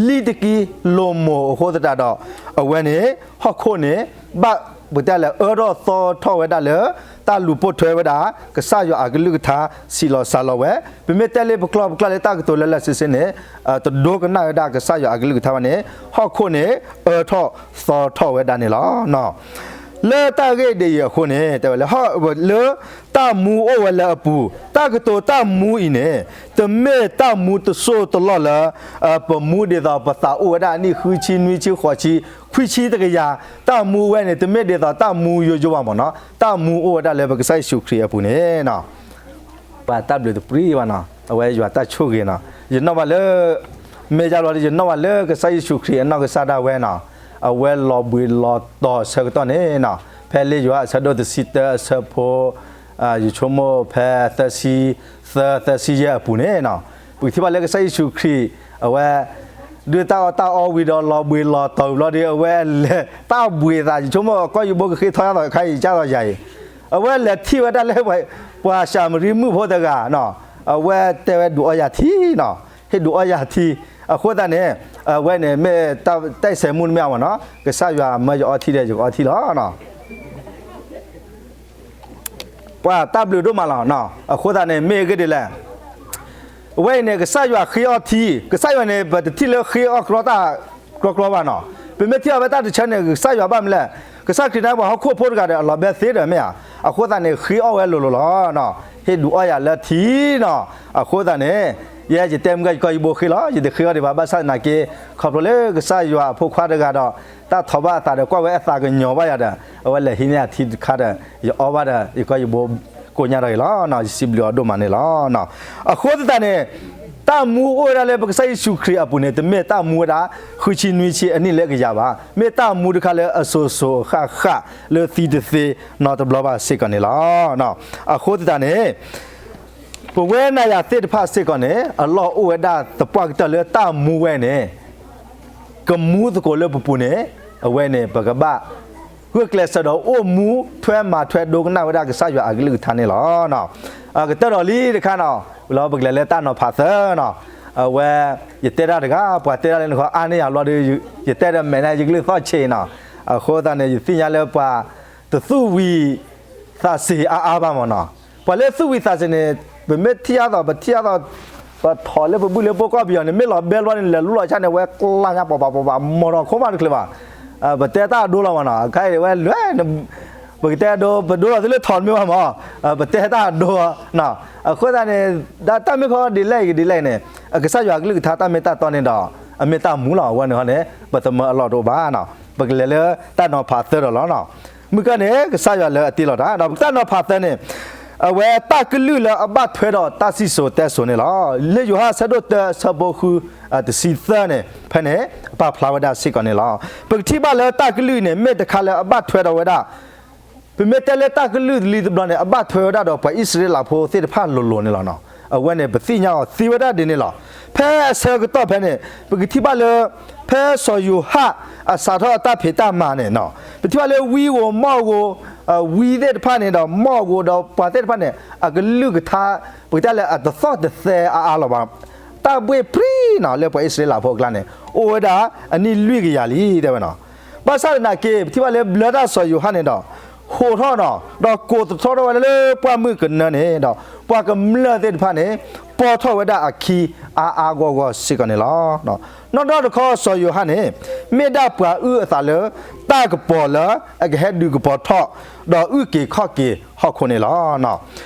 လံတကံလိၤမိၤအဃိသတးဒီး အဝဲန့ၣ် ဟီၣ်ခိၣ်န့ၣ် ဘၣ်ပတဲလဲၣ် အၢထီၣ်သီထီၣ်ဝဲဒၣ်လၢ တၢ်လူၤပိာ်ထွဲဝဲဒၣ် ကစၢ်ယွၤအကလုၢ်ကထါ ဆံးလီၤစှၤလီၤဝဲ, ပမ့ၢ်တဲလၢပကျီၢ်ပကျါလၢတၢ်ကတိၤလၢလၢဆ့ဆ့န့ၣ် တဒိကနၣ်ဝဲဒၣ်ကစၢ်ယွၤအကလုၢ်ကထါဘၣ်န့ၣ် ဟီၣ်ခိၣ်န့ၣ် အၢထီၣ်သီထီၣ်ဝဲဒၣ်န့ၣ်လီၤ. လၢတၢ်ဂ့ၢ်ဒ်အံၤအဃိန့ၣ် တဲဝဲလၢ လၢတၢ်မူအိၣ်ဝဲလၢအပူၤ, တၢ်ကတိၤတၢ်မူအံၤန့ၣ် တမ့ၢ်တၢ်မူတစိၢ်တလီၢ်လၢ ပမူဒ်သိးပသးအိၣ်ဝဲဒၣ်အနံၣ်ဃုဆံ နွံဆံ ဃိးဆံ ခွံဆံတကယၤ, တၢ်မူဝဲန့ၣ် တမ့ၢ်ဒ်သိးတၢ်မူယိယိဘၣ်မးနီၤ, တၢ်မူအိၣ်ဝဲဒၣ်လၢပကစၢ်ယ့ၣ်ၡူးခရံာ်အပူၤန့ၣ် ပှၤတၢ်ဘျုးတပှံၤဘၣ်နီၤ, အဝဲယွၤတၢ်ဆိၣ်ဂ့ၤနီၤ, ယနီၣ်ဘၣ်လၢ မ့ၢ်ယါလီၤ ယနီၣ်ဘၣ်လၢကစၢ်ယ့ၣ်ၡူးခရံာ်အနီၢ်ကစၢ်ဒၣ်ဝဲနီၤ, အဝဲလီၤဘှံးလီၤတီၤဆၢကတီၢ်န့ၣ်နီၤ, ဖဲလံာ်ယိၤဟၣ်အဆၢဒိၣ်တဆံတၢအဆၢဖိ ယဆိကမိၣ်ဖဲသၢဆံသၢ သၢဆံယဲၢ်အပူၤန့ၣ်နီၤ, ပကထံၣ်ဘၣ်လၢကစၢ်ယ့ၣ်ၡူးခရံာ် အဝဲ ဒုးတၢ်အီၣ်တၢ်အီဝံၤဒီးလီၤဘှံးလီၤတီၤဝံၤဘျီဒီး အဝဲလဲၤတၢ်ဘှံးသး ယဆိကမိၣ်ကီၢ်ယူဘိကဃ့ထီညါသီးခါအံၤ ကၢ်သီးယၤအံၤ, အဝဲလဲၤထံၣ်ဝဲဒၣ်လၢ ပှၤၡၤမရံမုၣ်ဖိတဂၤနီၤ, အဝဲတဲဝဲဒုးအီယၤထံနီၤ, ဟ့ၣ်ဒုးအီယၤထံ အဃိသတးန့ၣ် အဝဲန့ၣ်မ့ၢ်တၢ်အံၣ်စဲးမူတမ့ၢ်အါမးနီၤ, ကစၢ်ယွၤမၢယအီထံဒီးယကအီထံလီၤ. ပှၤတၢ်ဘျုးဒိၣ်မးလီၤ. အဃိသတးန့ၣ် မ့ၢ်အဂ့ၢ်ဒ်လဲၣ်, အဝဲအံၤန့ၣ် ကစၢ်ယွၤဃ့အီထံ, ကစၢ်ယွၤန့ၣ် ပတထံၣ်လၢဃ့အီကျီတၢ်ကျီကျီဘၣ်နီၤ. ပမ့ၢ်ထံၣ်အီၤဖဲတၢ်တဆၢန့ၣ် ကစၢ်ယွၤဘၣ်မနုၤလဲၣ်, ကစၢ်ခရံာ်န့ၣ်ပှၤဟီၣ်ခိၣ်ဖိတဂၤဒီး အလီၤဘၢသ့ဒီးမ့ၢ်ဧါ. အဃိသတးန့ၣ် ဃ့အီၣ်ဝဲလိၤလိၤလီၤ. ဟ့ၣ်ဒုးအီၣ်ယၤလၢထံနီၤ. အဃိသတးန့ၣ် ယဲယတဲမုၢ်ဂီၢ် ယကီၢ်ယဘိဃ့လီၤ, ယတဃ့အီၣ်ဒံးဘၣ်. ဘၣ်ဆၣ်သနာ်က့ ခီဖျိလၢကစၢ်ယွၤအဖိခွါတဂၤဒီး တၢ်ထီၣ်ဘၣ်အသးဒီး ကွၢ်ဝဲအသးကညီၤဘၣ်ယၤဒီး အဝဲလဲၤဟံးန့ၢ်အထံတခါဒီး ယအီၣ်ဘၣ်ဒီး ယကီၢ်ယဘိကိညါတဂ့ၤလီၤ. ယစံးဘျုးအီၤဒိၣ်မးန့ၣ်လီၤ. အဃိသတးန့ၣ် တၢ်မူအိၣ်ဝဲဒၣ်လၢပကစၢ်ယ့ၣ်ၡူးခရံာ်အပူၤန့ၣ် တမ့ၢ်တၢ်မူဝဲဒၣ် ဃုဆံနွံဆံအနံၣ်လၢအကယၤဘၣ်. မ့ၢ်တၢ်မူတခါလၢအစိၤစိၤအဃၣ်ဃၣ်လၢသံတသ့နီတဘျီဘၣ်စ့ၢ်ကီးန့ၣ်လီၤ. အဃိသတးန့ၣ် ပဝဲနၤယၤသ့ၣ်တဖၣ်စ့ၢ်ကီးန့ၣ် အလီၢ်အိၣ်ဝဲဒၣ်သပှၢ်ကတၢၢ်လၢတၢ်မူဝဲန့ၣ် ကမူသကိးလၢပပူၤန့ၣ် အဝဲန့ၣ် ပကဘၣ်ဂုာ်ကျဲးစၢးဒီးအိၣ်မူထွဲမၤထွဲဒိကနၣ်ဝဲဒၣ်ကစၢ်ယွၤအကလုၢ်ကထါန့ၣ်လီၤ. ကတၢၢ်ဒီးလံတခါနီၤ လီၤပကလဲၤလၢတၢ်နီၤဖးသၢနီၤ. အဝဲ ယတဲတၢ်တဂၤ ပှၤတဲတၢ်လၢနခီအါန့ၢ်ယၤဘျီဒီး ယတဲဒီးမဲာ်န့ၣ် ယကလုၢ်သီၣ်ဆံးနီၤ. အဃိသတးန့ၣ် ယသ့ၣ်ညါလၢပှၤတသူၣ်ဝံၤသးစ့ၤအါအါဘၣ်မးနီၤ. ပှၤလၢသူၣ်ဝံၤသးစ့ၤန့ၣ် ပမ့ၢ်ထံၣ်အါသိး ပထံၣ်အါသိး ပထီၣ်လၢပဘူၣ်လၢပကိာ်ပယီၤန့ၣ် မ့ၢ်လီၤဘဲလီၤန့ၣ် လဲၤလူလီၤဆၣ်န့ၣ် ဝဲကျါညါပှၤပှၤပှၤပှၤ မီၢ်ထီၣ်ခိၣ်မးတချုးဘၣ်. ပတဲတၢ်အဒိလီၤမးနီၤ အခါအံၤဝဲလဲၤ ပကတဲအဒိ ပဒိလီၤသုလၢထီၣ်တမ့ၢ်ဘၣ်မး ပတဲတၢ်အဒိ အဃိသတးန့ၣ် တၢ်မ့ၢ်ခီဒ်လဲၣ်ဂ့ၤဒ်လဲၣ်န့ၣ် ကစၢ်ယွၤအကလုၢ်ကထါတၢ်မ့ၢ်တၢ်တီန့ၣ်ဒီး အမ့ၢ်တၢ်မူလီၤ. အဝဲန့ၣ်ဟီန့ၣ် ပသမၢအလီၢ်တအိၣ်ဘၣ်နီၤ. ပကလဲၤလၢတၢ်နီၤဖးသၢဒီးလီၤနီၤ. မုၢ်ကၢၢ်န့ၣ် ကစၢ်ယွၤလၢအတ့လီၤတၢ် ဒီးပတၢ်နီၤဖးသၢန့ၣ် အဝဲတၢ်ကလုၢ်လၢအဘၣ်ထွဲဒီးတၢ်စံၣ်စိၤတဲစိၤန့ၣ်လီၤ. လၢယိၤဟၣ်ဆၢဒိၣ်တၢ ဆၢဖိဃု တဆံသၢန့ၣ် ဖဲန့ၣ် အပာ်ဖျါဝဲဒၣ်စ့ၢ်ကီးန့ၣ်လီၤ. ပကထံၣ်ဘၣ်လၢတၢ်ကလုၢ်အံၤန့ၣ် မ့ၢ်တခါလၢအဘၣ်ထွဲဒီးဝဲဒၣ် ပမ့ၢ်တဲလၢတၢ်ကလုၢ်လံတဘျီန့ၣ် အဘၣ်ထွဲဝဲဒၣ်ဒီးပှၤအံၣ်စရ့လးဖိသ့ၣ်တဖၣ်လိၤလိၤန့ၣ်လီၤနီၤ. အဝဲန့ၣ် ပသ့ၣ်ညါအီၤသ့ဝဲဒၣ်ဒ်န့ၣ်လီၤ. ဖဲအဆၢကတီၢ်ဖဲန့ၣ် ပကထံၣ်ဘၣ်လၢ ဖဲစီၤယိၤဟၣ်အစးထီၣ်အတၢ်ဖံးတၢ်မၤန့ၣ်နီၤ ပထံၣ်ဘၣ်လၢဝံဧိၤမီၣ်ဧိၤ ဝံသ့ၣ်တဖၣ်န့ၣ်ဒီး မီၣ်ဧိၤဒီးပှၤသ့ၣ်တဖၣ်န့ၣ် အကလုၢ်ကထါ ပကတဲလၢအတသီၣ်တသဲအါအါလီၤဘၣ်. တၢ်ဘှ့ၣ်ပြံနီၤ လၢပှၤအံၣ်စရ့လးဖိအကျါန့ၣ် အိၣ်ဝဲဒၣ်အနံၣ်လွံၢ်ကယၤလံ တဲဝဲနီၤ. ဘၣ်ဆၣ်သနာ်က့ ပထံၣ်ဘၣ်လၢဘျၢတၢ်စီၤယိၤဟၣ်န့ၣ်ဒီး ဟိးထီၣ်နီၤ ဒီးကိးသထီထီၣ်ဝဲဒၣ်လၢပှၢ်မုၢ်ကနၢန့ၣ်ဒီး ပှၤကမျၢၢ်သ့ၣ်တဖၣ်န့ၣ် ပီၢ်ထီၣ်ဝဲဒၣ်အခံအါအါဂီၢ်ဂီၢ်စ့ၢ်ကီးန့ၣ်လီၤ. နီၢ်ဒီတခီစီၤယိၤဟၣ်န့ၣ် မ့ၢ်ဒၣ်ပှၤအုၣ်အသးလၢ တၢ်ကပီၤလၢအကဟဲဒုးကပီၤထီၣ် ဒီးအုၣ်က့ၤခီၣ်က့ၤဟီၣ်ခိၣ်န့ၣ်လီၤ.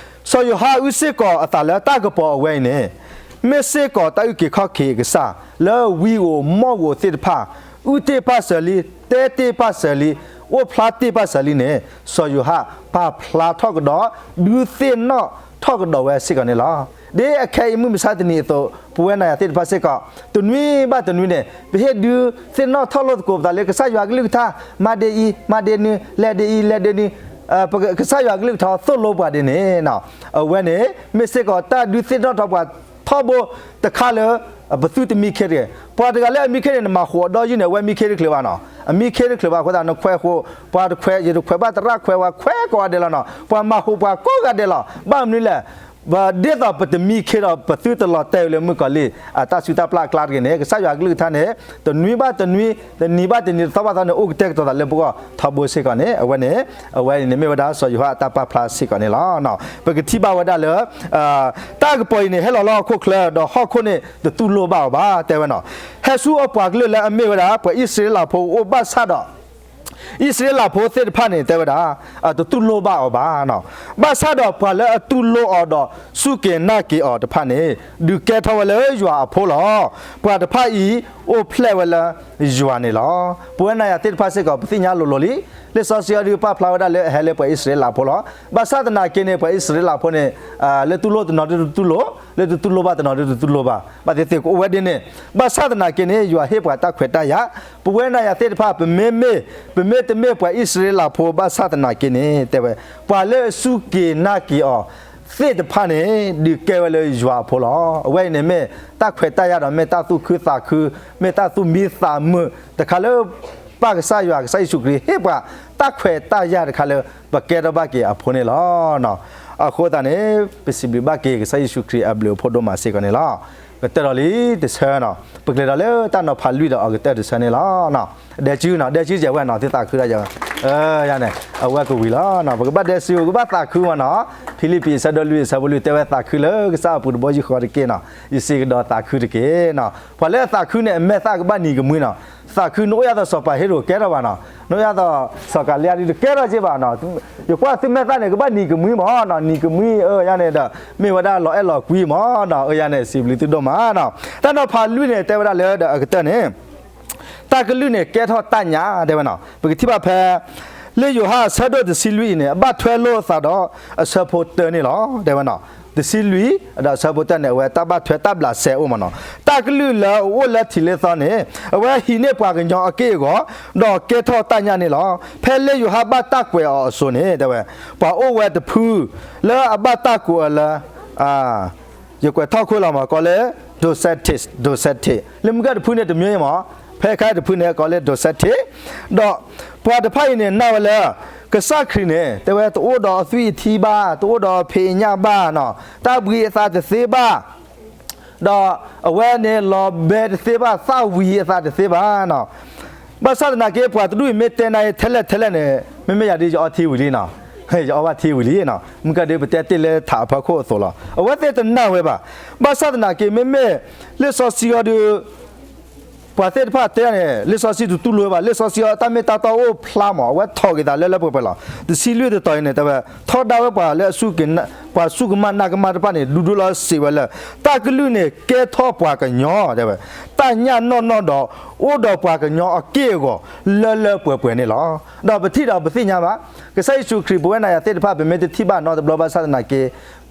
စီၤယိၤဟၣ်အုၣ်စ့ၢ်ကီးအသးလၢတၢ်ကပီၤအဝဲအံၤန့ၣ် မ့ၢ်စ့ၢ်ကီးတၢ်အုၣ်က့ၤခီၣ်က့ၤအကစၢ် လၢဝံဧိၤမီၣ်ဧိၤသ့ၣ်တဖၣ် အုၣ်တ့ၢ်ပာ်စၢၤလံ တဲတ့ၢ်ပာ်စၢၤလံ အိၣ်ဖျါတ့ၢ်ပာ်စၢၤလံန့ၣ် စီၤယိၤဟၣ်ပာ်ဖျါထီၣ်ကဒီး ဒုးသ့ၣ်နီၣ်ထီၣ်ကဒီးဝဲစ့ၢ်ကီးန့ၣ်လီၤ. ဒ်အခဲအံၤမုၢ်မဆါတနံၤအသိး ပဝဲနၤယၤသ့ၣ်တဖၣ်စ့ၢ်ကီး တနွံဘၣ်တနွံန့ၣ် ပဟ့ၣ်ဒုးသ့ၣ်နီၣ်ထီၣ်လိာ်သကိးပသးလၢကစၢ်ယွၤအကလုၢ်ကထါ မၤဒ်အံၤ မၤဒ်နုၤ လဲၤဒ်အံၤ လဲၤဒ်နုၤ ကစၢ်ယွၤအကလုၢ်ကထါသိၣ်လိပှၤဒ်န့ၣ် အဝဲန့ၣ် မ့ၢ်စ့ၢ်ကီးတၢ်ဒုးသ့ၣ်နီၣ်ထီၣ်ပှၤထီဘိတခါလၢ ပသုတမံခ့တဂ့ၤ. ပှၤတဂၤလၢအမံခ့န့ၣ် နမၤဃိးအဒီးယုၢ်န့ၣ် အဝဲမံခ့တချုးဘၣ်နီၤ. အမံခ့တချုးဘၣ်အဃိသတး နခွဲးဃိး ပှၤတခွဲး ယတခွဲးဘၣ်သရၣ်ခွဲးဝဲခွဲးကိးဂၤဒဲးလီၤနီၤ. ပှၤမၤဟူးပှၤကိးဂၤဒဲးလီၤ. ဘၣ်မနုၤလဲၣ် ပဒ်သိးပတမံခ့ဒီး ပသုတလီၤတဲာ်ဝဲလၢမုၣ်ကီၤလံၢ် အတၢ်စုတၢ်ပျၢ်အကျါတဂ့ၤန့ၣ် ကစၢ်ယွၤအကလုၢ်ကထါန့ၣ် တနွံဘၣ်တနွံ တနံၤဘၣ်တနံၤ တသီဘၣ်သီန့ၣ် အိၣ်ကတဲာ်ကတီၤသးလၢပဂီၢ်ထီဘိစ့ၢ်ကီးန့ၣ် အဝဲန့ၣ် အဝဲအံၤန့ၣ်မ့ၢ်ဝဲဒၣ်စီၤယိၤဟၣ်အတၢ်ပာ်ဖျါစ့ၢ်ကီးန့ၣ်လီၤ. ပကထံၣ်ဘၣ်ဝဲဒၣ်လၢ တၢ်ကပီၤအံၤန့ၣ် ဟဲလီၤလၢဟီၣ်ခိၣ်ချၢ ဒီးဟီၣ်ခိၣ်န့ၣ် တတူၢ်လိာ်ဘၣ်အီၤဘၣ် တဲဝဲနီၤ. ဟဲဆူအပှၤကလုာ်လၢအမ့ၢ်ဝဲဒၣ် ပှၤအံၣ်စရ့လးဖိအအိၣ်ဘၣ်ဆၣ်ဒီး အံၣ်စရ့လးဖိသ့ၣ်တဖၣ်န့ၣ် တဲဝဲဒၣ် တတူၢ်လိာ်ဘၣ်အီၤဘၣ်နီၤ. ဘၣ်ဆၣ်ဒီးပှၤလၢအတူၢ်လိာ်အီၤဒီးစူၢ်က့ၤနာ်က့ၤအီၤတဖၣ်န့ၣ် ဒုးကဲထီၣ်ဝဲလၢယွၤအဖိလီၤ. ပှၤတဖၣ်အံၤအိၣ်ဖျဲၣ်ဝဲလၢယွၤန့ၣ်လီၤ. ပဝဲနၤယၤသ့ၣ်တဖၣ်စ့ၢ်ကီး ပသ့ၣ်ညါလိၤလိၤလံ. လံာ်စီဆှံအံၤဒုးပာ်ဖျါဝဲဒၣ်လၢအဟဲလၢပှၤအံၣ်စရ့လးဖိလီၤ. ဘၣ်ဆၣ်သနာ်က့န့ၣ် ပှၤအံၣ်စရ့လးဖိန့ၣ် လၢတူၢ်လိာ်တနီၤဒုးတတူၢ်လိာ်, လၢတတူၢ်လိာ်ဘၣ်တနီၤဒုးတတူၢ်လိာ်ဘၣ်. ဘၣ်သ့ၣ်သ့ၣ်ကအိၣ်ဝဲဒ်န့ၣ်. ဘၣ်ဆၣ်သနာ်က့န့ၣ် ယွၤဟ့ၣ်ပှၤတၢ်ခွဲးတၢ်ယာ်. ပဝဲနၤယၤသ့ၣ်တဖၣ် ပမ့မ့ၢ် ပမ့ၢ်တမ့ၢ်ပှၤအံၣ်စရ့လးဖိဘၣ်ဆၣ်သနာ်က့န့ၣ် တဲဝဲ ပှၤလၢအစူၢ်က့ၤနာ်က့ၤအီၤသ့ၣ်တဖၣ်န့ၣ် ဒုးကဲဝဲလၢယွၤအဖိလီၤ. အဝဲအံၤန့ၣ်မ့ၢ်တၢ်ခွဲးတၢ်ယာ်ဒီး မ့ၢ်တၢ်သူၣ်ခုသးခု မ့ၢ်တၢ်သူၣ်မံသးမုာ်တခါလၢ ပၢ်ကစၢ်ယွၤ ကစၢ်ယ့ၣ်ၡူးခရံာ်ဟ့ၣ်ပှၤတၢ်ခွဲးတၢ်ယာ်တခါလၢ ပကဲထီၣ်ဘၣ်က့ၤအဖိန့ၣ်လီၤ. အဃိသတးန့ၣ် ပစံးဘျုးဘၣ်က့ၤ ကစၢ်ယ့ၣ်ၡူးခရံာ်အဘျုးအဖှိၣ်ဒိၣ်မးစ့ၢ်ကီးန့ၣ်လီၤ. ကတၢၢ်ဒီးလံတဆၢနီၤ, ပကလဲၤဒီးလၢတၢ်နီၤဖးလွံၢ်ဒီးအကတၢၢ်တဆၢန့ၣ်လီၤ. ဒဲကုနီၤ, ဒဲကုယဲၢ်ဝဲနီၤ, သုသးခုဒၣ်ယဲၢ်ဝဲ, ယၤန့ၣ် အဝဲကဝံၤလီၤ. ပကဘၣ်ဒဲစံး ပကဘၣ်သးခုမးနီၤ. ဖံလံးပံးအဆၢဒိၣ်လွံၢ်အဆၢဖိလွံၢ်တဲဝဲ သးခုလၢကစၢ်အပူၤတဘိယူၢ်ဃီတက့ၢ်နီၤ, ယစံးကဒီးသးခုတက့ၢ်နီၤ. ပှၤလၢအသးခုန့ၣ် အမဲာ်သၣ်ကဘၣ်နံၤကမှံနီၤ. သးခုနအိၣ်ယၤသီးစီၤပၤဟ့ရိးကဲထီၣ်ဘၣ်နီၤ, နအိၣ်ယၤသီးစီၤကၤလံယၤဒုးတကဲထီၣ်က့ဘၣ်နီၤ. ယကွၢ်သုမဲာ်သၣ်န့ၣ် ကဘၣ်နံၤကမှံမးနီၤ, နံၤကမှံ အၢ ယၤန့ၣ်ဒီး မ့ၢ်ဝဲဒၣ်လီၤအဲၣ်လီၤကွံမးနီၤ, အၢ ယၤန့ၣ် စံးဘျုးသုဒိၣ်မးနီၤ. တၢ်နီၤဖးလွံၢ်န့ၣ် တဲဝဲဒၣ်လၢဒီးအကတၢၢ်န့ၣ် တၢ်ကလုၢ်န့ၣ် ကဲထီၣ်တၢ်ညၣ် တဲဝဲနီၤ. ပကထံၣ်ဘၣ်ဖဲ လၢယိၤဟၣ်အဆၢဒိၣ်တဆံလွံၢ်အံၤန့ၣ် အဘၣ်ထွဲလိာ်အသးဒီးအဆၢဖိတၢန့ၣ်လီၤ တဲဝဲနီၤ. တဆံလွံၢ် ဒီးအဆၢဖိတၢန့ၣ် အဝဲတၢ်ဘၣ်ထွဲတၢ်ဘျးစဲအိၣ်မးနီၤ. တၢ်ကလုၢ်လၢအအိၣ်လၢထံးလၢသီန့ၣ် အဝဲဟံးန့ၢ်ပှၤကညီအက့ၢ်အဂီၤ ဒီးကဲထီၣ်တၢ်ညၣ်န့ၣ်လီၤ. ဖဲလၢယိၤဟၣ်ဘၣ်တၢ်ကွဲးအီၤအစိၤန့ၣ် တဲဝဲ ပှၤအိၣ်ဝဲတဖု လၢအဘၣ်တၢ်ကိးအီၤလၢ ယကွဲးထီၣ်ခိၣ်လီၤမး ကိးလၢ Docetic, Docetic လၢမုၢ်ကၢၢ်တဖုန့ၣ် တမျိုးအံၤမး, ဖဲခါတဖုန့ၣ် ကိးလၢ Docetic ဒီးပှၤတဖၣ်အံၤန့ၣ် နာ်ဝဲလၢ ကစၢ်ခရံာ်န့ၣ် တဲဝဲ တအိၣ်ဒီးအသွံၣ်အထံဘၣ်, တအိၣ်ဒီးအဖံးအညၣ်ဘၣ်နီၤ, တၢ်ဘှံးအသးတသ့ဘၣ်, ဒီးအဝဲန့ၣ် လီၤဘဲတသ့ဘၣ်, သၣ်ဝံၤအသးတသ့ဘၣ်နီၤ. ဘၣ်ဆၣ်သနာ်က့ ပှၤတဒူၣ်အံၤမ့ၢ်တဲနၤအံၤထဲလဲၣ်ထဲလဲၣ်န့ၣ် မ့မ့ၢ်ယၤဒ်ယအီထံဝံၤလံနီၤ, ယအီဘၣ်ထံဝံၤလံနီၤ, မုၢ်ကၢၢ်ဒ်ပတဲတ့ၢ်လၢထးအဖီခိၣ်အသိးလီၤ. အဝဲသ့ၣ်တနာ်ဝဲဘၣ်. ဘၣ်ဆၣ်သနာ်က့ မ့မ့ၢ်လံာ်စီဆှံအီၤဒုး ပှၤသ့ၣ်တဖၣ်တဲန့ၣ် လံာ်စီဆှံတတူၢ်လိာ်ဝဲဘၣ်, လံာ်စီဆှံအီၤတၢ်မ့ၢ်တၢ်တီအိၣ်ဖျါမး, အဝဲထီၣ်က့ၤသးလၢလၢပှဲၤပှဲၤလီၤ. တဆံလွံၢ်တတီၤအံၤန့ၣ် တဲဝဲ ထီဒါဝဲပှၤလၢ ပှၤစူၢ်ကမၣ်နာ်ကမၣ်တဖၣ်န့ၣ် ဒူဒူလီၤစံးဝဲလၢ တၢ်ကလုၢ်န့ၣ် ကဲထီၣ်ပှၤကညီ တဲဝဲ တၢ်ညၣ်နီၢ်နီၢ်ဒီး အိၣ်ဒီးပှၤကညီအက့ၢ်အဂီၤ လၢလၢပှဲၤပှဲၤန့ၣ်လီၤ. ဒီးပထံၣ်ဒီးပသ့ၣ်ညါဘၣ်, ကစၢ်ယ့ၣ်ၡူးခရံာ် ပဝဲနၤယၤသ့ၣ်တဖၣ် ပမ့ၢ်တထံၣ်ဘၣ်နီတဘျီဘၣ်ဆၣ်သနာ်က့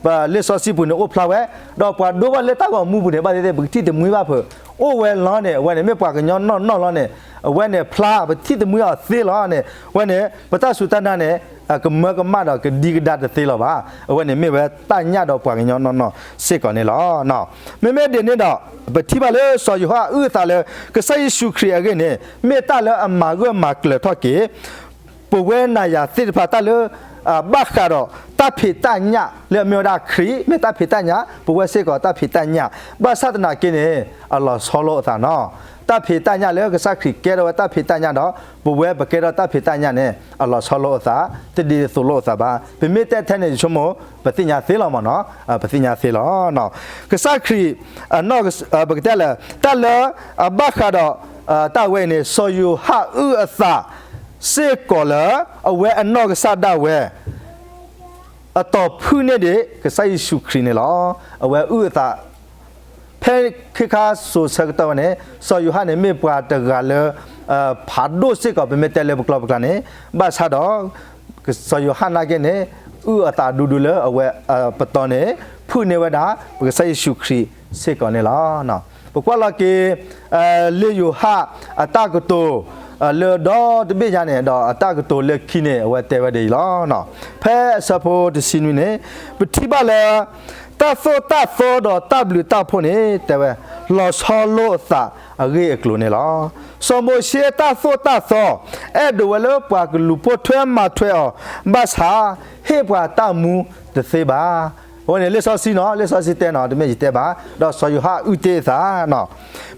ပလံာ်စီဆှံပူၤန့ၣ်အိၣ်ဖျါဝဲ, ဒီးပှၤဒိဘၣ်လၢတၢ်ဂီၤမူပူၤန့ၣ် ဘၣ်သ့ၣ်သ့ၣ် ပကထံၣ်တမှံဘၣ်ဖုး, အိၣ်ဝဲလီၤန့ၣ် အဝဲန့ၣ်မ့ၢ်ပှၤကညီနီၢ်နီၢ်လီၤန့ၣ်, အဝဲန့ၣ်ဖျါ ပထံၣ်တမှံအီၤသ့လီၤန့ၣ်, အဝဲန့ၣ် ပတၢ်စူၢ်တၢ်နာ်န့ၣ် ကမၢကမၣ်ဒီးကဒံကဒါတသ့လီၤဘၣ်. အဝဲန့ၣ်မ့ၢ်ဝဲတၢ်ညၣ်ဒီးပှၤကညီနီၢ်နီၢ်စ့ၢ်ကီးန့ၣ်လီၤ. မ့မ့ၢ်ဒ်န့ၣ်ဒီး ပထံၣ်ဘၣ်လၢစီၤယိၤဟၣ်အုၣ်အသးလၢ ကစၢ်ယ့ၣ်ၡူးခရံာ်အဂ့ၢ်န့ၣ် မ့ၢ်တၢ်လၢအမၤဂၢၢ်မၤကျၢၤထီၣ်က့ၤ ပဝဲနၤယၤသ့ၣ်တဖၣ်တၢ်လၢ ဘၣ်ဃးဒီးတၢ်ဖံးတၢ်ညၣ်လၢအမ့ၢ်ဝဲဒၣ်ခရံာ် မ့ၢ်တၢ်ဖံးတၢ်ညၣ်, ပဝဲစ့ၢ်ကီးတၢ်ဖံးတၢ်ညၣ်, ဘၣ်ဆၣ်သနာ်က့န့ၣ် အလီၤဆီလိာ်အသးနီၤ. တၢ်ဖံးတၢ်ညၣ်လၢကစၢ်ခရံာ်ကဲထီၣ်ဝဲတၢ်ဖံးတၢ်ညၣ်ဒီး ပဝဲပကဲထီၣ်တၢ်ဖံးတၢ်ညၣ်န့ၣ် အလီၤဆီလိာ်အသး, တဒ်သိးလိာ်အသးဘၣ်. ပမ့ၢ်တဲထဲန့ၣ် ယဆိကမိၣ် ပသ့ၣ်ညါသ့လီၤမ့ၢ်နီၤ, ပသ့ၣ်ညါသ့လီၤ. ကစၢ်ခရံာ် ပကတဲလၢ တၢ်လၢ အဘၣ်ဃးဒီး တၢ်ဝဲအံၤန့ၣ် စီၤယိၤဟၣ်အုၣ်အသး စ့ၢ်ကီးလၢ အဝဲအနီၢ်ကစၢ်ဒၣ်ဝဲ အတီၢ်ဖုၣ်န့ၢ်ဒံး ကစၢ်ယ့ၣ်ၡူးခရံာ်န့ၣ်လီၤ. အဝဲအုၣ်အသး ဖဲခ့ခါစိၤဆၢကတီၢ်ဝဲန့ၣ် စီၤယိၤဟၣ်န့ၣ် မ့ၢ်ပှၤတဂၤလၢ ဖးဒိၣ်စ့ၢ်ကီး ပမ့ၢ်တဲလၢပကျိာ်ပကျါန့ၣ်, ဘၣ်ဆၣ်ဒီး စီၤယိၤဟၣ်နာ်က့န့ၣ် အုၣ်အသးဒူဒူလၢအဝဲ ပတီၢ်န့ၣ် ဖုၣ်န့ၢ်ဝဲဒၣ် ပကစၢ်ယ့ၣ်ၡူးခရံာ်စ့ၢ်ကီးန့ၣ်လီၤ. ပကွၢ်လီၤက့ၤ လံာ်ယိၤဟၣ်အတၢ်ကတိၤ လၢဒီတဘ့ၣ်ညါန့ၣ် ဒီးအတၢ်ကတိၤလၢခံန့ၣ် အဝဲတဲဝဲဒ်အံၤလီၤ. ဖဲအဆၢဖိတဆံနွံန့ၣ် ပထံၣ်ဘၣ်လၢ တၢ်သိၣ်တၢ်သီဒီးတၢ်ဘျုးတၢ်ဖှိၣ်န့ၣ် တဲဝဲ လီၤဆီလိာ်အသးအဂ့ၢ်အကျိၤန့ၣ်လီၤ. စီၤမိၤၡ့တၢ်သိၣ်တၢ်သီ အဲၣ်ဒိးဝဲလၢပှၤကလူၤပိာ်ထွဲမၤထွဲအီၤ ဘၣ်ဆၣ် ဟ့ၣ်ပှၤတၢ်မူတသ့ဘၣ်. အဝဲန့ၣ်လံာ်စီဆှံနီၤ, လံာ်စီဆှံတဲနီၤ, တမ့ၢ်ယတဲဘၣ်, ဒီးစီၤယိၤဟၣ်အုၣ်တ့ၢ်အသး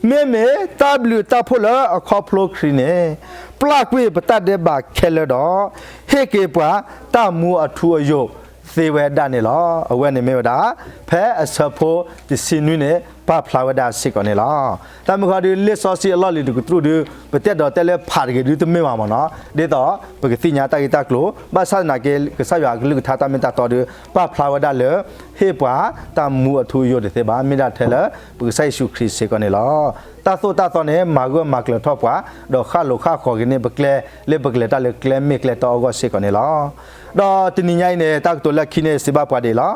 မ့မ့ၢ်တၢ်ဘျုးတၢ်ဖှိၣ်လၢအခီဖျိခရံာ်န့ၣ် ပျၢ်ကွံာ်ပတၢ်ဒဲးဘးခဲလၢာ်ဒီး ဟ့ၣ်က့ၤပှၤတၢ်မူအထူအယိာ်သ့ဝဲဒၣ်န့ၣ်လီၤ. အဝဲန့ၣ်မ့ၢ်ဝဲဒၣ် ဖဲအဆၢဖိတဆံနွံန့ၣ် ပာ်ဖျါဝဲဒၣ်စ့ၢ်ကီးန့ၣ်လီၤ. တၢ်မုၢ်ဃီဒုး လံာ်စီဆှံအလီၢ်လံၤတကတြူၢ်ဒုး ပတဲဒီးတဲလၢဖးတဂ့ၤဒုးတမ့ၢ်ဘၣ်မ့ၢ်နီၤ, ဒ်သိးပကသ့ၣ်ညါတၢ်ဂ့ၢ်တၢ်ကျိၤ ဘၣ်ဆၣ်သနာ်က့ ကစၢ်ယွၤအကလုၢ်ကထါတၢ်မ့ၢ်တၢ်တီဒုး ပာ်ဖျါဝဲဒၣ်လၢ ဟ့ၣ်ပှၤတၢ်မူအထူအယိာ်တသ့ဘၣ်, မ့ၢ်ဒၣ်ထဲလၢ ပကစၢ်ယ့ၣ်ၡူးခရံာ်စ့ၢ်ကီးန့ၣ်လီၤ. တၢ်သိၣ်တၢ်သီန့ၣ် မၤဂၢၢ်မၤကျၢၤထီၣ်ပှၤ, ဒီးဃၣ်လိာ်ဃၣ်ဃီၤက့ၤန့ၢ်ပကျဲ လၢပကလဲၤတၢ်လၢကျဲမ့ၢ်ကျဲတီအဂီၢ်စ့ၢ်ကီးန့ၣ်လီၤ. ဒီးတနံၤညါအံၤန့ၣ် တၢ်ကတိၤလၢခံန့ၣ် စံးဘၣ်ပှၤဒ်အံၤလီၤ.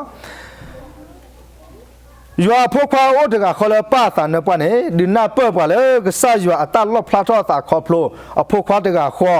ယွၤအဖိခွါအိၣ်တဂၤဃီလၢပၢ်အသးနၢပှၢ်န့ၣ် ဒုးနၢ်ပၢၢ်ပှၤလၢကစၢ်ယွၤအတၢ်လီၣ်ဖျါထီၣ်အသးခီဖျိအဖိခွါတဂၤဃီ,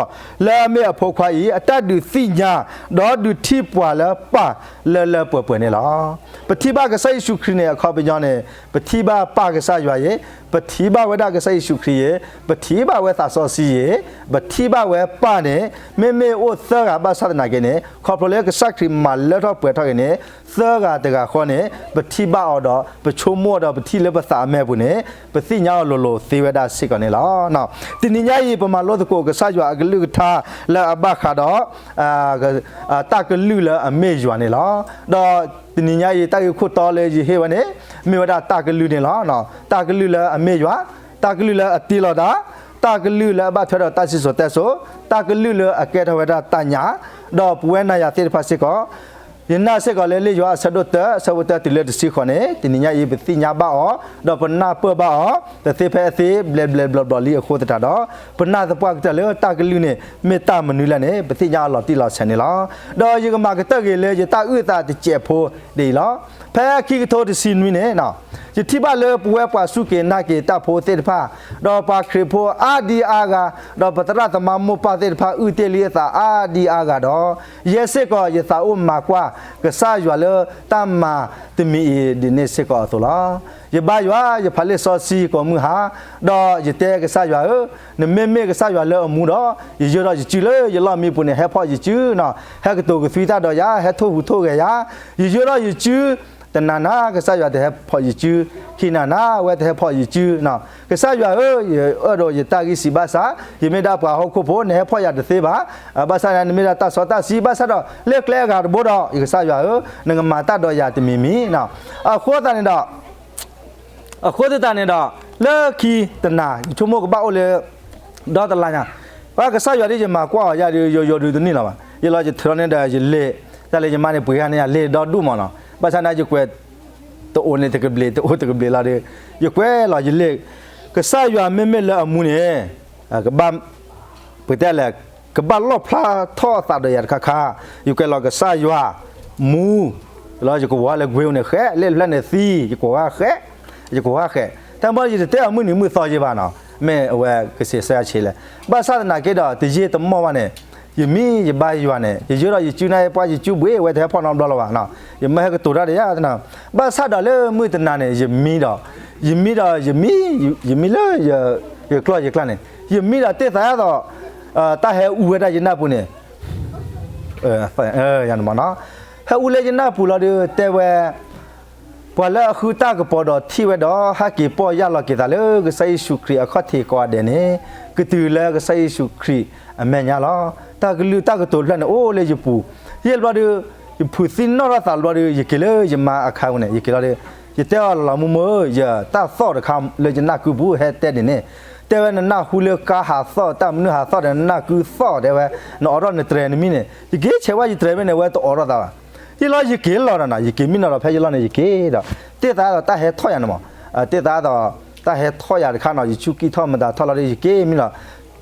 လၢအမ့ၢ်အဖိခွါအံၤ အတၢ်ဒုးသ့ၣ်ညါ ဒီးဒုးထံၣ်ပှၤလၢပၢ်လၢလၢပှဲၤပှဲၤန့ၣ်လီၤ. ပထံၣ်ဘၣ်ကစၢ်ယ့ၣ်ၡူးခရံာ်န့ၣ် အခီပညီန့ၣ် ပထံၣ်ဘၣ်ပၢ်ကစၢ်ယွၤယ့ၤ, ပထံၣ်ဘၣ်ဝဲဒၣ်ကစၢ်ယ့ၣ်ၡူးခရံာ်ယ့ၤ, ပထံၣ်ဘၣ်ဝဲသးစီဆှံယ့ၤ, ပထံၣ်ဘၣ်ဝဲပၢ်န့ၣ် မ့မ့ၢ်အိၣ်သၢဂၤဘၣ်ဆၣ်သနာ်က့န့ၣ် ခီဖျိလၢကစၢ်ခရံာ်မၤလၢထီၣ်ပှဲၤထီၣ်က့ၤန့ၣ် သၢဂၤတဂၤဃီန့ၣ် ပထံၣ်ဘၣ်အီၤဒီး ပဆိကမိၣ်ဒီးပထံၣ်လၢပသးအမဲာ်ပူၤန့ၣ် ပသ့ၣ်ညါအီၤလိၤလိၤသ့ဝဲဒၣ်စ့ၢ်ကီးန့ၣ်လီၤ. တနံၤညါအံၤ ပမၤလိသကိးကစၢ်ယွၤအကလုၢ်ကထါလၢအဘၣ်ဃးဒီး တၢ်ကလုၢ်လၢအမ့ၢ်ယွၤန့ၣ်လီၤ. ဒီးတနံၤညါအံၤ တၢ်ဂ့ၢ်ခိၣ်တီလၢယဟ့ၣ်ဝဲန့ၣ် မ့ၢ်ဝဲဒၣ်တၢ်ကလုၢ်န့ၣ်လီၤ. တၢ်ကလုၢ်လၢအမ့ၢ်ယွၤ, တၢ်ကလုၢ်လၢအတ့လီၤတၢ်, တၢ်ကလုၢ်လၢအဘၣ်ထွဲဒီးတၢ်စံၣ်စိၤတဲစိၤ, တၢ်ကလုၢ်လၢအကဲထီၣ်ဝဲဒၣ်တၢ်ညၣ်, ဒီးပဝဲနၤယၤသ့ၣ်တဖၣ်စ့ၢ်ကီး ယနာ်စ့ၢ်ကီးလၢလံာ်ယိၤဟၣ်အဆၢဒိၣ်တၢ အဆၢဖိတၢတုၤလၢတဆံဃိးန့ၣ် တနံၤညါအံၤ ပသ့ၣ်ညါဘၣ်အီၤ ဒီးပနၢ်ပၢၢ်ဘၣ်အီၤ တသ့ဖဲအသ့ ဘျဲးဘျဲးဘျီဘျီလံအဃိသတးဒီး ပနၢ်သပှၢ်ကတၢၢ်လၢတၢ်ကလုၢ်န့ၣ် မ့ၢ်တၢ်မနုၤလဲၣ်န့ၣ် ပသ့ၣ်ညါအီၤလီၤတံၢ်လီၤဆဲးန့ၣ်လီၤ. ဒီးယကမၤကတၢၢ်က့ၤလၢယတၢ်အုၣ်အသးတစဲးဖိဒ်အံၤလီၤ. ဖဲခံကထိတဆံနွံန့ၣ် ယထံၣ်ဘၣ်လၢပဝဲပှၤစူၢ်က့ၤနာ်က့ၤတၢ်ဖိသ့ၣ်တဖၣ် ဒီးပှၤခရံာ်ဖိအါဒံအါဂၤ, ဒီးပသရၣ်သမါမိၢ်ပၢ်သ့ၣ်တဖၣ်အုၣ်တ့ၢ်လံအသးအါဒံအါဂၤဒီး ယဲစ့ၢ်ကီး ယသးအိၣ်မၤကွၢ်ကစၢ်ယွၤလၢတၢ်မၤတမံၤအံၤဒ်န့ၣ်စ့ၢ်ကီးအသိးလီၤ. ယဘါယွၤ ယဖးလံာ်စီဆှံကိးမုၢ်ဟါ, ဒီးယတဲကစၢ်ယွၤဧၢ, နမ့မ့ၢ်ကစၢ်ယွၤလၢအမူဒီး ယယၢဒီးယစုလၢယလီၢ်မံပူၤန့ၣ် ဟဲဖီၣ်ယစုနီၤ, ဟဲကတိၤကသွံတၢ်ဒီးယၤ, ဟဲထိၣ်ဟူးထိၣ်ဂဲၤယၤ, ယယၢဒီးယစု, တနၤနၤ ကစၢ်ယွၤတဟဲဖီၣ်ယစု, ခံနၤနၤ အဝဲတဟဲဖီၣ်ယစုနီၤ. ကစၢ်ယွၤဧၢ, ယအၢၣ်ဒိးယတၢ်ဂံၢ်စံးဘၣ်ဆၣ်, ယမ့ၢ်ဒၣ်ပှၤဟီၣ်ခိၣ်ဖိ နဟဲဖီၣ်ယၤတသ့ဘၣ်, ဘၣ်ဆၣ်န့ၣ် နမ့ၢ်ဒၣ်တၢ်စီတၢ်ဆှံ ဘၣ်ဆၣ်ဒီး လၢကျဲအဂၤတဘိဒီး ယကစၢ်ယွၤဧၢ, နကမၤတၢ်ဒီးယၤတမံၤမံၤနီၤ. အဃိသတးန့ၣ်ဒီး အဃိသတးန့ၣ်ဒီး လၢခံတနၤ ယဆိကမိၣ်ကဘၣ်အိၣ်လၢ ဒီတလါညါ, ပှၤကစၢ်ယွၤဒ်ယမၤကွၢ်အီၤယၤဒီး ယိယိဒုးတန့ၢ်လီၤဘၣ်. ယလီၤယထၢန့ၣ်ဒီး ယလဲၤ, တၢ်လၢယမါန့ၣ် ပှ့ၤဂၤန့ၣ် ယလဲၤဒီဒူၣ်မးနီၤ. ဘၣ်ဆၣ်န့ၣ် ယကွဲး တအိၣ်န့ၣ်တကဘျံး တအိၣ်တကဘျံးလီၤဒီး ယကွဲးလီၤယလဲၤ, ကစၢ်ယွၤမ့မ့ၢ်လၢအမူန့ၣ် ကဘၣ် ပတဲလဲၣ်, ကဘၣ်လီၣ်ဖျါထီၣ်အသးဒီးယၤတခါခါ, ယကွဲးလီၤကစၢ်ယွၤမူ, လီၤယကဝီၤလၢကွ့န့ၣ် ဃဲး လၢလၢန့ၣ်သံ, ယကဝီၤဃဲး, ယကဝီၤဃဲး, တၢ်မ့ၢ်ယတတဲအီၤမုၢ်နံၤမုၢ်သီယဲဘၣ်နီၤ, မ့ၢ်အဝဲကစံးဆၢအဆ့လဲၣ်. ဘၣ်ဆၣ်သနာ်က့ဒီး တယ့ၢ်တမီၢ်ဘၣ်န့ၣ်, ယမံယဘါယွၤန့ၣ် ယယၢဒီးယစုန့ၣ် ပှၤယစုဘှ့ၣ် အဝဲတဟဲဖီၣ်နီတဘျီလၢၤဘၣ်နီၤ, ယမၢဟဲကတိၤတၢ်ဒီးယၤ, ဘၣ်ဆၣ်ဒီးလၢမုၢ်တနၤန့ၣ် ယမံဒီး, ယမံဒီးယမံ, ယမံလၢ ယကျီၢ်ယကျါန့ၣ် ယမံဒီးတ့ၢ်သးအသိး, တၢ်ဟဲအူဝဲဒၣ်ယနၢ်ပူၤန့ၣ်, ဟဲအူလၢယနၢ်ပူၤလီၤဒီး တဲဝဲ, ပှၤလၢအဃုတၢ်ကပီၤဒီးထံၣ်ဝဲဒီး ဟဲက့ၤပီၢ်ယၢ်လီၤက့ၤသးလၢကစၢ်ယ့ၣ်ၡူးခရံာ်အခီၣ်ထံးကိးဂၤဒဲးန့ၣ်, ကတုၤလၢကစၢ်ယ့ၣ်ၡူးခရံာ်အမဲာ်ညါလီၤ. တၢ်ကလုၢ်တၢ်ကတိၤဖျၢၣ်န့ၣ် အိၣ်လၢယပူၤ, ယဲၢ်ဘျီဒီး ယဖုးသံနီၣ်ထီၣ်သးတဘျီဒီး ယက့ၤလၢယမါအခါပူၤန့ၣ် ယက့ၤလီၤဒီး, ယတဲအီၤလီၤ မိၢ်မိၢ်ဧၢ, ယတၢ်သီၣ်တခါလၢယနၢ်ကုပူၤဟဲတဲဒ်န့ၣ်, တဲဝဲနနၢ်ဟူလၢကါဟးသီၣ် တၢ်မနုၤဟးသီၣ်ဒီးနနၢ်ကုသီၣ်တဲဝဲ, နအိးထီၣ်နတြဲၤနမံန့ၣ် ယက့ၤဆဲးဝဲယတြဲၤမ့ၢ်န့ၣ် အဝဲတအိးထီၣ်သးဘၣ်. ယလီၤယက့ၤလီၤဒီးနီၤ ယက့ၤမံနီၤဒီး ဖဲယလီၢ်န့ၣ်ယက့ၤဒီး, တ့ၢ်သးဒီးတၢ်ဟဲထီၣ်ယၤန့ၣ်မး, တ့ၢ်သးဒီး တၢ်ဟဲထီၣ်ယၤတခါနီၤ ယဆူကံၢ်ထီၣ်မတၤထီၣ်လီၤဒီး ယက့ၤမံလီၤ,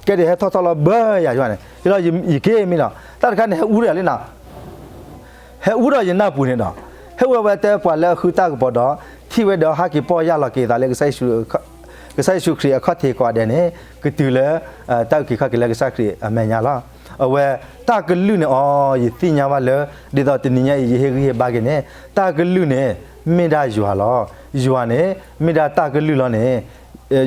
ကဲဒ်ဟဲထီၣ်ထီၣ်လီၤဘၢယၤယွၤန့ၣ် ယလီၤယက့ၤမံလီၤ. တၢ်တခါန့ၣ်ဟဲအူဒီးလံနီၤ ဟဲအူဒီးယနၢ်ပူၤန့ၣ်ဒီး, ဟဲအူဝဲတဲပှၤလၢအဃုတၢ်ကပီၤဒီး ထံၣ်ဝဲဒီးဟဲက့ၤပီၢ်ယၢ်လီၤက့ၤသးလၢ ကစၢ်ယ့ၣ်ၡူးခရံာ်အခီၣ်ထံးကိးဂၤဒဲးန့ၣ်, ကတုၤလၢ တၢ်အုၣ်က့ၤခီၣ်က့ၤလၢကစၢ်ခရံာ်အမဲာ်ညါလီၤ. အဝဲ တၢ်ကလုၢ်န့ၣ်အီၤ ယသ့ၣ်ညါဘၣ်လၢ ဒ်သိးတနံၤညါအံၤ ယဟ့ၣ်ဂံၢ်ဟ့ၣ်ဘါက့ၤန့ၣ် တၢ်ကလုၢ်န့ၣ် မ့ၢ်ဒၣ်ယွၤလီၤ. ယွၤန့ၣ် မ့ၢ်ဒၣ်တၢ်ကလုၢ်လီၤန့ၣ်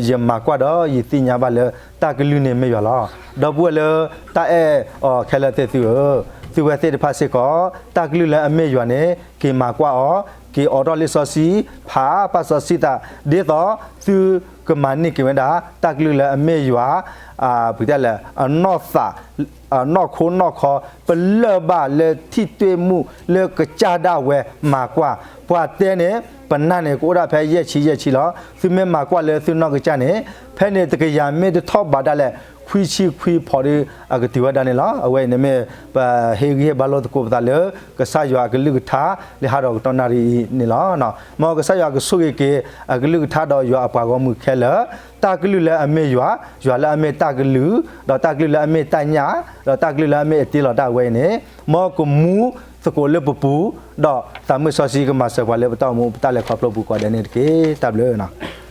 ယမၤကွၢ်ဒီးယသ့ၣ်ညါဘၣ်လၢ တၢ်ကလုၢ်န့ၣ်မ့ၢ်ယွၤလီၤ. ဒီပုၢ်ဝဲၢ်လၢတၢ်အဲၣ်အီၤခဲလၢာ်သ့ၣ်သုဧၢ, သုဝဲသ့ၣ်တဖၣ်စ့ၢ်ကီး တၢ်ကလုၢ်လၢအမ့ၢ်ယွၤန့ၣ် က့ၤမၤကွၢ်အီၤ, က့ၤအိးထီၣ်လံာ်စီဆှံ, ဖးပာ်စီဆှံသး ဒ်သိးသုကမၤန့ၢ်က့ၤဝဲဒၣ် တၢ်ကလုၢ်လၢအမ့ၢ်ယွၤ ပတဲလဲၣ် အနီၢ်သး နီၢ်ခိနီၢ်ခီ ပလၢၢ်ဘၣ်လၢထံၣ်တ့ၢ်မူလၢကစၢ်ဒၣ်ဝဲမၤကွၢ်, ပှၤတဲန့ၣ် ပနၢ်န့ၣ် ကအိၣ်ဒၣ်ဖဲယဲၢ်ဆံယဲၢ်ဆံလီၤ. သုမ့ၢ်မၤကွၢ်လၢသုနီၢ်ကစၢ်န့ၣ် ဖဲန့ၣ်တကယၤမ့ၢ်တထီၣ်ဘးဒၣ်လဲာ် ခွံဆံခွံဖီဒီး အကတုၤဝဲဒၣ်န့ၣ်လီၤ. အဝဲအံၤန့ၣ်မ့ၢ် ပဟ့ၣ်ဂံၢ်ဟ့ၣ်ဘါလိာ်သကိးပသးလၢ ကစၢ်ယွၤအကလုၢ်ကထါ လၢဟးဒီးကတီၢ်နၣ်ရံၣ်အံၤန့ၣ်လီၤ. မ်ကစၢ်ယွၤကဆိၣ်ဂ့ၤက့ၤ အကလုၢ်ကထါဒီးယွၤအပှၤဂီၢ်မုၢ်ခဲလၢာ်, တၢ်ကလုၢ်လၢအမ့ၢ်ယွၤ, ယွၤလၢအမ့ၢ်တၢ်ကလုၢ်, ဒီးတၢ်ကလုၢ်လၢအမ့ၢ်တၢ်ညၣ်, ဒီးတၢ်ကလုၢ်လၢအမ့ၢ်အတ့လီၤတၢ်ဝဲအံၤန့ၣ်, မ်ကမူသကိးလၢပပူၤ, ဒီးသးမုၢ်စီဆှံကမၤစၢၤပှၤလၢပတၢ်အိၣ်မူပတၢ်လဲၤခီဖျိပူၤကိးဂၤဒဲးန့ၣ်တက့ၢ်. တၢ်ဘျုး